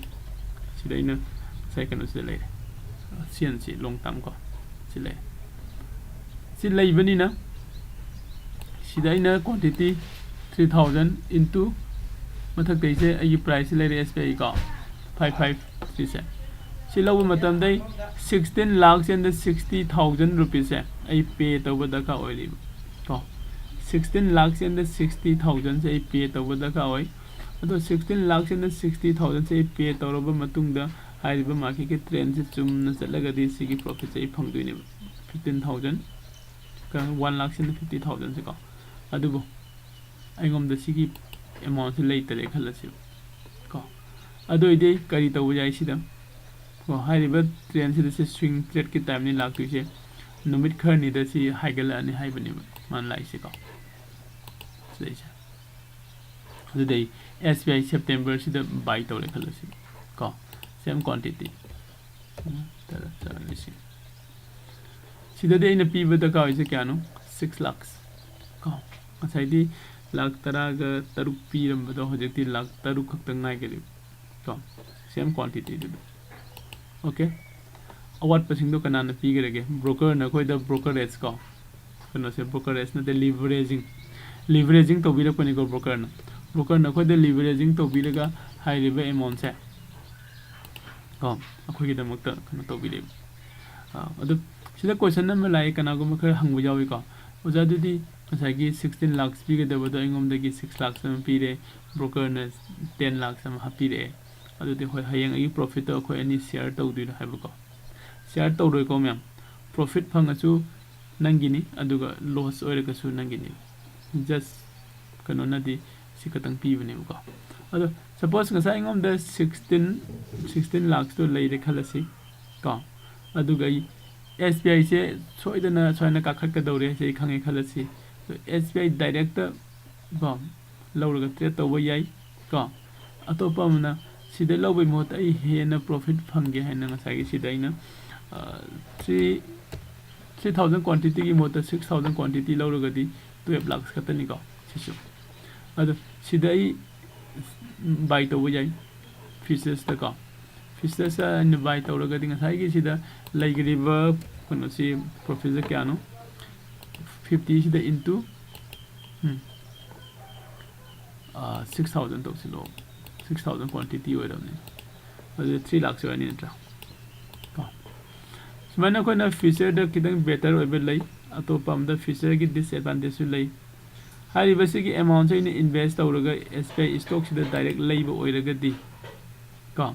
ꯁꯤꯗ ꯑꯩꯅ ꯉꯁꯥꯏ ꯀꯩꯅꯣꯁꯤꯗ ꯂꯩꯔꯦ, ꯁꯤ ꯑꯦꯟ ꯁꯤ ꯂꯣꯡ ꯇꯥꯝ ꯀꯣ, ꯁꯤ ꯂꯩꯔꯦ꯫ ꯁꯤ ꯂꯩꯕꯅꯤꯅ ꯁꯤꯗ ꯑꯩꯅ ꯀ꯭ꯋꯥꯟꯇꯤꯇꯤ ꯊ꯭ꯔꯤ ꯊꯥꯎꯖꯟ into ꯃꯊꯛꯇꯩꯁꯦ ꯑꯩꯒꯤ ꯄ꯭ꯔꯥꯏꯁꯁꯦ ꯂꯩꯔꯦ, ꯑꯦꯁ ꯕꯤ ꯑꯥꯏ ꯀꯣ, ꯐꯥꯏꯚ ꯐꯥꯏꯚ ꯁꯤꯁꯦ꯫ ꯁꯤ ꯂꯧꯕ ꯃꯇꯝꯗ ꯑꯩ sixteen lakhs and sixty thousand rupeesꯁꯦ ꯑꯩ ꯄꯦ ꯇꯧꯕ ꯗꯔꯀꯥꯔ ꯑꯣꯏꯔꯤꯕ ꯀꯣ꯫ Sixteen lakhs and sixty thousandꯁꯦ ꯑꯩ ꯄꯦ ꯇꯧꯕ ꯗꯔꯀꯥꯔ ꯑꯣꯏ꯫ ꯑꯗꯣ sixteen lakhs and sixty thousandꯁꯦ ꯑꯩ ꯄꯦ ꯇꯧꯔꯕ ꯃꯇꯨꯡꯗ ꯍꯥꯏꯔꯤꯕ ꯃꯥꯔꯀꯦꯠꯀꯤ ꯇ꯭ꯔꯦꯟꯁꯦ ꯆꯨꯝꯅ ꯆꯠꯂꯒꯗꯤ ꯁꯤꯒꯤ ꯄ꯭ꯔꯣꯐꯤꯠꯁꯦ ꯑꯩ ꯐꯪꯗꯣꯏꯅꯦꯕ, fifteen thousand, one lakh and fifty thousandꯁꯦ ꯀꯣ꯫ ꯑꯗꯨꯕꯨ ꯑꯩꯉꯣꯟꯗ ꯁꯤꯒꯤ ꯑꯦꯃꯥꯎꯟꯁꯦ ꯂꯩꯇꯔꯦ ꯈꯜꯂꯁꯦꯕ ꯀꯣ꯫ ꯑꯗꯨ ꯑꯣꯏꯗꯤ ꯀꯔꯤ ꯇꯧꯕ ꯌꯥꯏ ꯁꯤꯗ ꯀꯣ? ꯍꯥꯏꯔꯤꯕ ꯇ꯭ꯔꯦꯟꯁꯤꯗ ꯁꯤ ꯁ꯭ꯋꯤꯡ ꯇ꯭ꯔꯦꯠꯀꯤ ꯇꯥꯏꯞꯅꯤ ꯂꯥꯛꯇꯣꯏꯁꯦ꯫ ꯅꯨꯃꯤꯠ ꯈꯔꯅꯤꯗ ꯁꯤ ꯍꯥꯏꯒꯠꯂꯛꯑꯅꯤ ꯍꯥꯏꯕꯅꯦꯕ ꯃꯥꯅ ꯂꯥꯛꯏꯁꯦ ꯀꯣ꯫ ꯁꯤꯗꯩꯁꯦ꯫ ꯑꯗꯨꯗꯩ ꯑꯦꯁ ꯕꯤ ꯑꯥꯏ ꯁꯦꯞꯇꯦꯝꯕꯔꯁꯤꯗ ꯕꯥꯏ ꯇꯧꯔꯦ ꯈꯜꯂꯁꯤ ꯀꯣ, ꯁꯦꯝ ꯀ꯭ꯋꯥꯟꯇꯤꯇꯤ, ꯇꯔꯥ, ꯇꯔꯥ, ꯂꯤꯁꯤꯡ꯫ ꯁꯤꯗꯗꯤ ꯑꯩꯅ ꯄꯤꯕ ꯗꯔꯀꯥꯔ ꯑꯣꯏꯁꯦ ꯀꯌꯥꯅꯣ? Six lakhs ꯀꯣ꯫ ꯉꯁꯥꯏꯗꯤ ꯂꯥꯛ ꯇꯔꯥꯒ ꯇꯔꯨꯛ ꯄꯤꯔꯝꯕꯗꯣ ꯍꯧꯖꯤꯛꯇꯤ ꯂꯥꯛ ꯇꯔꯨꯛ ꯈꯛꯇ ꯉꯥꯏꯒꯗꯣꯏꯕ ꯀꯣ, ꯁꯦꯝ ꯀ꯭ꯋꯥꯟꯇꯤꯇꯤꯗꯨꯗ꯫ ꯑꯣꯀꯦ, ꯑꯋꯥꯠꯄꯁꯤꯡꯗꯣ ꯀꯅꯥꯅ ꯄꯤꯈ꯭ꯔꯒꯦ? ꯕ꯭ꯔꯣꯀꯔꯅ ꯑꯩꯈꯣꯏꯗ ꯕ꯭ꯔꯣꯀꯔꯦꯖ ꯀꯣ, ꯀꯩꯅꯣꯁꯦ, ꯕ꯭ꯔꯣꯀꯔꯦꯖ ꯅꯠꯇꯦ, ꯂꯤꯚꯔꯦꯖꯤꯡ, ꯂꯤꯚꯔꯦꯖꯤꯡ ꯇꯧꯕꯤꯔꯛꯄꯅꯤꯀꯣ ꯕ꯭ꯔꯣꯀꯔꯅ꯫ ꯕ꯭ꯔꯣꯀꯔꯅ ꯑꯩꯈꯣꯏꯗ ꯂꯤꯚꯔꯦꯖꯤꯡ ꯇꯧꯕꯤꯔꯒ ꯍꯥꯏꯔꯤꯕ ꯑꯦꯃꯥꯎꯟꯁꯦ ꯀꯣ, ꯑꯩꯈꯣꯏꯒꯤꯗꯃꯛꯇ ꯀꯩꯅꯣ ꯇꯧꯕꯤꯔꯛꯏꯕ꯫ ꯑꯥ, ꯑꯗꯨ ꯁꯤꯗ ꯀꯣꯏꯁꯟ ꯑꯃ ꯂꯥꯛꯑꯦ, ꯀꯅꯥꯒꯨꯝꯕ ꯈꯔ ꯍꯪꯕ ꯌꯥꯎꯏꯀꯣ, "ꯑꯣꯖꯥ, ꯑꯗꯨꯗꯤ ꯉꯁꯥꯏꯒꯤ sixteen lakhs ꯄꯤꯒꯗꯕꯗꯣ ꯑꯩꯉꯣꯟꯗꯒꯤ six lakhs ꯑꯃ ꯄꯤꯔꯦ, ꯕ꯭ꯔꯣꯀꯔꯅ ten lakhs ꯑꯃ ꯍꯥꯞꯄꯤꯔꯛꯑꯦ, ꯑꯗꯨꯗꯤ ꯍꯣꯏ, ꯍꯌꯦꯡ ꯑꯩꯒꯤ ꯄ꯭ꯔꯣꯐꯤꯠꯇꯣ ꯑꯩꯈꯣꯏ ꯑꯅꯤ ꯁꯤꯌꯔ ꯇꯧꯗꯣꯏꯔꯣ?" ꯍꯥꯏꯕꯀꯣ꯫ ꯁꯤꯌꯔ ꯇꯧꯔꯣꯏꯀꯣ ꯃꯌꯥꯝ, ꯄ꯭ꯔꯣꯐꯤꯠ ꯐꯪꯉꯁꯨ ꯅꯪꯒꯤꯅꯤ, ꯑꯗꯨꯒ ꯂꯣꯁ ꯑꯣꯏꯔꯒꯁꯨ ꯅꯪꯒꯤꯅꯤ꯫ ꯖꯁ ꯀꯩꯅꯣꯅꯗꯤ ꯁꯤ ꯈꯛꯇꯪ ꯄꯤꯕꯅꯦꯕꯀꯣ꯫ ꯑꯗꯣ ꯁꯄꯣꯁ ꯉꯁꯥꯏ ꯑꯩꯉꯣꯟꯗ ꯁꯤꯛꯁꯇꯤꯟ ꯁꯤꯛꯁꯇꯤꯟ ꯂꯥꯛꯁꯇꯣ ꯂꯩꯔꯦ ꯈꯜꯂꯁꯤ ꯀꯣ꯫ ꯑꯗꯨꯒ ꯑꯩ ꯑꯦꯁ ꯕꯤ ꯑꯥꯏꯁꯦ ꯁꯣꯏꯗꯅ ꯁꯨꯃꯥꯏꯅ ꯀꯥꯈꯠꯀꯗꯧꯔꯦ ꯍꯥꯏꯁꯦ ꯑꯩ ꯈꯪꯉꯦ ꯈꯜꯂꯁꯤ꯫ ꯑꯦꯁ ꯕꯤ ꯑꯥꯏ ꯗꯥꯏꯔꯦꯛꯇ ꯀꯣ ꯂꯧꯔꯒ ꯇ꯭ꯔꯦꯠ ꯇꯧꯕ ꯌꯥꯏ ꯀꯣ꯫ ꯑꯇꯣꯞꯄ ꯑꯃꯅ ꯁꯤꯗ ꯂꯧꯕꯒꯤ ꯃꯍꯨꯠꯇ ꯑꯩ ꯍꯦꯟꯅ ꯄ꯭ꯔꯣꯐꯤꯠ ꯐꯪꯒꯦ ꯍꯥꯏꯅ ꯉꯁꯥꯏꯒꯤ ꯁꯤꯗ ꯑꯩꯅ ꯊ꯭ꯔꯤ ꯊ꯭ꯔꯤ ꯊꯥꯎꯖꯟ ꯀ꯭ꯋꯥꯟꯇꯤꯇꯤꯒꯤ ꯃꯍꯨꯠꯇ ꯁꯤꯛꯁ ꯊꯥꯎꯖꯟ ꯀ꯭ꯋꯥꯟꯇꯤꯇꯤ ꯂꯧꯔꯒꯗꯤ ꯇꯨꯌꯦꯜꯞ ꯂꯥꯛꯁ ꯈꯛꯇꯅꯤꯀꯣ꯫ ꯁꯤꯁꯨ ꯑꯗꯣ ꯁꯤꯗ ꯑꯩ ꯕꯥꯏ ꯇꯧꯕ ꯌꯥꯏ ꯐ꯭ꯌꯨꯆꯔꯁꯇꯀꯣ꯫ ꯐ꯭ꯌꯨꯆꯔꯁꯇ ꯑꯩꯅ ꯕꯥꯏ ꯇꯧꯔꯒꯗꯤ ꯉꯁꯥꯏꯒꯤ ꯁꯤꯗ ꯂꯩꯈ꯭ꯔꯤꯕ ꯀꯩꯅꯣꯁꯤ ꯄ꯭ꯔꯣꯐꯤꯠꯁꯦ ꯀꯌꯥꯅꯣ? ꯐꯤꯐꯇꯤꯁꯤꯗ ꯏꯟꯇꯨ ꯁꯤꯛꯁ ꯊꯥꯎꯖꯟ ꯇꯧꯁꯤꯜꯂꯣ꯫ ꯁꯤꯛꯁ ꯊꯥꯎꯖꯟ ꯀ꯭ꯋꯥꯟꯇꯤꯇꯤ ꯑꯣꯏꯔꯕꯅꯤ, ꯑꯗꯨꯗꯤ ꯊ꯭ꯔꯤ ꯂꯥꯛꯁ ꯑꯣꯏꯔꯅꯤ ꯅꯠꯇ꯭ꯔꯥ? ꯀꯣ ꯁꯨꯃꯥꯏꯅ ꯑꯩꯈꯣꯏꯅ ꯐ꯭ꯌꯨꯆꯔꯗ ꯈꯤꯇꯪ ꯕꯦꯇꯔ ꯑꯣꯏꯕ ꯂꯩ꯫ ꯑꯇꯣꯞꯄ ꯑꯃꯗ ꯐ꯭ꯌꯨꯆꯔꯒꯤ ꯗꯤꯁꯑꯦꯗꯚꯥꯟꯇꯦꯖꯁꯨ ꯂꯩ꯫ ꯍꯥꯏꯔꯤꯕꯁꯤꯒꯤ ꯑꯦꯃꯥꯎꯟꯁꯦ ꯑꯩꯅ ꯏꯟꯚꯦꯁ ꯇꯧꯔꯒ ꯑꯦꯁ ꯕꯤ ꯑꯥꯏ ꯏꯁꯇꯣꯛꯁꯤꯗ ꯗꯥꯏꯔꯦꯛ ꯂꯩꯕ ꯑꯣꯏꯔꯒꯗꯤ ꯀꯣ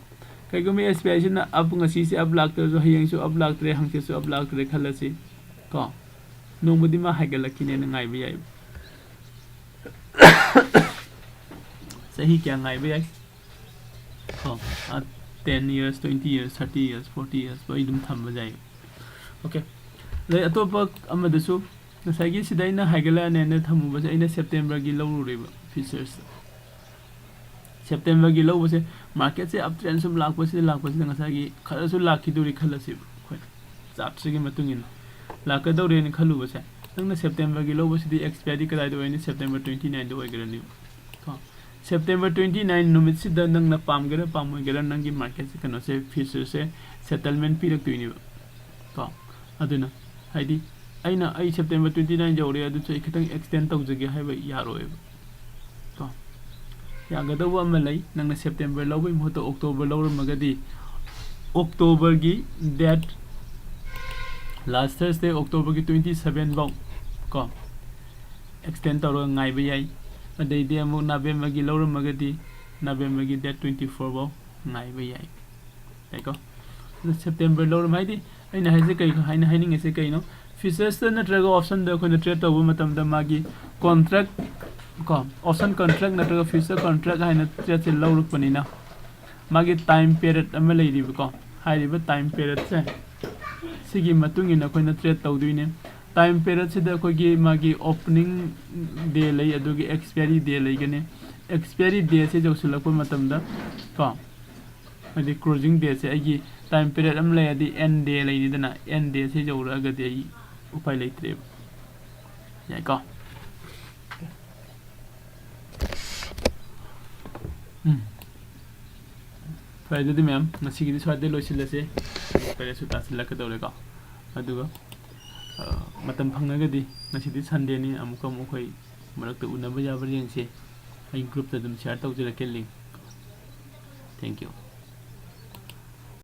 ꯀꯩꯒꯨꯝꯕ ꯑꯦꯁ ꯕꯤ ꯑꯥꯏꯁꯤꯅ ꯑꯞ ꯉꯁꯤꯁꯦ ꯑꯞ ꯂꯥꯛꯇ꯭ꯔꯁꯨ ꯍꯌꯦꯡꯁꯨ ꯑꯞ ꯂꯥꯛꯇ꯭ꯔꯦ ꯍꯪꯆꯤꯠꯁꯨ ꯑꯞ ꯂꯥꯛꯇ꯭ꯔꯦ ꯈꯜꯂꯁꯤ ꯀꯣ ꯅꯣꯡꯃꯗꯤ ꯃꯥ ꯍꯥꯏꯒꯠꯂꯛꯈꯤꯅꯦꯅ ꯉꯥꯏꯕ ꯌꯥꯏꯕ꯫ ꯆꯍꯤ ꯀꯌꯥ ꯉꯥꯏꯕ ꯌꯥꯏ? ꯀꯣ ten years, twenty years, thirty years, forty years ꯂꯣꯏ ꯑꯗꯨꯝ ꯊꯝꯕ ꯌꯥꯏ꯫ ꯑꯣꯀꯦ ꯑꯗꯩ ꯑꯇꯣꯞꯄ ꯑꯃꯗꯁꯨ ꯉꯁꯥꯏꯒꯤ ꯁꯤꯗ ꯑꯩꯅ ꯍꯥꯏꯒꯠꯂꯛꯑꯅꯦꯅ ꯊꯝꯃꯨꯕꯁꯦ ꯑꯩꯅ ꯁꯦꯞꯇꯦꯝꯕꯔꯒꯤ ꯂꯧꯔꯨꯔꯦꯕ ꯐ꯭ꯌꯨꯆꯔꯁꯇ꯫ ꯁꯦꯞꯇꯦꯝꯕꯔꯒꯤ ꯂꯧꯕꯁꯦ ꯃꯥꯔꯀꯦꯠꯁꯦ ꯑꯞ ꯇ꯭ꯔꯦꯟ ꯁꯨꯝ ꯂꯥꯛꯄꯁꯤꯗ ꯂꯥꯛꯄꯁꯤꯗ ꯉꯁꯥꯏꯒꯤ ꯈꯔꯁꯨ ꯂꯥꯛꯈꯤꯗꯣꯔꯤ ꯈꯜꯂꯁꯦꯕ ꯑꯩꯈꯣꯏ ꯆꯥꯔꯠꯁꯤꯒꯤ ꯃꯇꯨꯡ ꯏꯟꯅ ꯂꯥꯛꯀꯗꯧꯔꯦꯅ ꯈꯜꯂꯨꯕꯁꯦ ꯅꯪꯅ ꯁꯦꯞꯇꯦꯝꯕꯔꯒꯤ ꯂꯧꯕꯁꯤꯗꯤ ꯑꯦꯛꯁꯄꯤꯌꯥꯔꯤ ꯀꯗꯥꯏꯗ ꯑꯣꯏꯅꯤ? ꯁꯦꯞꯇꯦꯝꯕꯔ ꯇ꯭ꯋꯦꯟꯇꯤ ꯅꯥꯏꯟꯗ ꯑꯣꯏꯒꯔꯅꯤ ꯀꯣ ꯁꯦꯞꯇꯦꯝꯕꯔ ꯇ꯭ꯋꯦꯟꯇꯤ ꯅꯥꯏꯟ ꯅꯨꯃꯤꯠꯁꯤꯗ ꯅꯪꯅ ꯄꯥꯝꯒꯦꯔꯥ ꯄꯥꯝꯃꯣꯏꯒꯦꯔꯥ ꯅꯪꯒꯤ ꯃꯥꯔꯀꯦꯠꯁꯦ ꯀꯩꯅꯣꯁꯦ ꯐ꯭ꯌꯨꯆꯔꯁꯦ ꯁꯦꯇꯜꯃꯦꯟ ꯄꯤꯔꯛꯇꯣꯏꯅꯦꯕ ꯀꯣ ꯑꯗꯨꯅ ꯍꯥꯏꯗꯤ ꯑꯩꯅ ꯑꯩ ꯁꯦꯞꯇꯦꯝꯕꯔ ꯇ꯭ꯋꯦꯟꯇꯤ ꯅꯥꯏꯟ ꯌꯧꯔꯦ ꯑꯗꯨꯁꯨ ꯑꯩ ꯈꯤꯇꯪ ꯑꯦꯛꯁꯇꯦꯟ ꯇꯧꯖꯒꯦ ꯍꯥꯏꯕ ꯌꯥꯔꯣꯏꯕ ꯀꯣ ꯌꯥꯒꯗꯧꯕ ꯑꯃ ꯂꯩ꯫ ꯅꯪꯅ ꯁꯦꯞꯇꯦꯝꯕꯔ ꯂꯧꯕꯒꯤ ꯃꯍꯨꯠꯇ ꯑꯣꯛꯇꯣꯕꯔ ꯂꯧꯔꯝꯃꯒꯗꯤ ꯑꯣꯛꯇꯣꯕꯔꯒꯤ ꯗꯦꯠ ꯂꯥꯁ ꯊꯔꯁꯗꯦ ꯑꯣꯛꯇꯣꯕꯔꯒꯤ ꯇ꯭ꯋꯦꯟꯇꯤ ꯁꯕꯦꯟ ꯐꯥꯎ ꯀꯣ ꯑꯦꯛꯁꯇꯦꯟ ꯇꯧꯔꯒ ꯉꯥꯏꯕ ꯌꯥꯏ꯫ ꯑꯗꯩꯗꯤ ꯑꯃꯨꯛ ꯅꯕꯦꯝꯕꯔꯒꯤ ꯂꯧꯔꯝꯃꯒꯗꯤ ꯅꯕꯦꯝꯕꯔꯒꯤ ꯗꯦꯠ ꯇ꯭ꯋꯦꯟꯇꯤ ꯐꯣꯔ ꯐꯥꯎ ꯉꯥꯏꯕ ꯌꯥꯏ꯫ ꯌꯥꯏꯀꯣ ꯑꯗꯣ ꯁꯦꯞꯇꯦꯝꯕꯔ ꯂꯧꯔꯝ ꯍꯥꯏꯗꯤ ꯑꯩꯅ ꯍꯥꯏꯁꯦ ꯀꯩ ꯍꯥꯏꯅ ꯍꯥꯏꯅꯤꯡꯉꯤꯁꯦ ꯀꯩꯅꯣ? Futuresꯇ ꯅꯠꯇ꯭ꯔꯒ optionꯗ ꯑꯩꯈꯣꯏꯅ trade ꯇꯧꯕ ꯃꯇꯝꯗ ꯃꯥꯒꯤ contract ꯀꯣ, option contract ꯅꯠꯇ꯭ꯔꯒ future contract ꯍꯥꯏꯅ tradeꯁꯦ ꯂꯧꯔꯛꯄꯅꯤꯅ ꯃꯥꯒꯤ time period ꯑꯃ ꯂꯩꯔꯤꯕꯀꯣ, ꯍꯥꯏꯔꯤꯕ time periodꯁꯦ ꯁꯤꯒꯤ ꯃꯇꯨꯡ ꯏꯟꯅ ꯑꯩꯈꯣꯏꯅ trade ꯇꯧꯗꯣꯏꯅꯦ꯫ Time periodꯁꯤꯗ ꯑꯩꯈꯣꯏꯒꯤ ꯃꯥꯒꯤ opening day ꯂꯩ, ꯑꯗꯨꯒ expiry day ꯂꯩꯒꯅꯤ꯫ Expiry dayꯁꯦ ꯌꯧꯁꯤꯜꯂꯛꯄ ꯃꯇꯝꯗ ꯀꯣ, ꯍꯥꯏꯗꯤ closing dayꯁꯦ ꯑꯩꯒꯤ time period ꯑꯃ ꯂꯩꯔꯗꯤ end day ꯂꯩꯅꯤꯗꯅ, end dayꯁꯦ ꯌꯧꯔꯛꯑꯒꯗꯤ ꯑꯩ ꯎꯄꯥꯏ ꯂꯩꯇ꯭ꯔꯦꯕ꯫ ꯌꯥꯏꯀꯣ? ꯎꯝ꯫ ꯐꯔꯦ, ꯑꯗꯨꯗꯤ ꯃꯌꯥꯝ, ꯉꯁꯤꯒꯤꯗꯤ ꯁ꯭ꯋꯥꯏꯗ ꯂꯣꯏꯁꯤꯜꯂꯁꯦ꯫ ꯀꯔꯤꯁꯨ ꯇꯥꯁꯤꯜꯂꯛꯀꯗꯧꯔꯦꯀꯣ꯫ ꯑꯗꯨꯒ, ꯑ, ꯃꯇꯝ ꯐꯪꯉꯒꯗꯤ ꯉꯁꯤꯗꯤ Sundayꯅꯤ, ꯑꯃꯨꯛꯀ ꯑꯃꯨꯛ ꯑꯩꯈꯣꯏ ꯃꯔꯛꯇ ꯎꯅꯕ ꯌꯥꯕ꯭ꯔꯥ ꯌꯦꯡꯁꯦ꯫ ꯑꯩ groupꯇ ꯑꯗꯨꯝ share ꯇꯧꯖꯔꯛꯀꯦ link꯫ Thank you꯫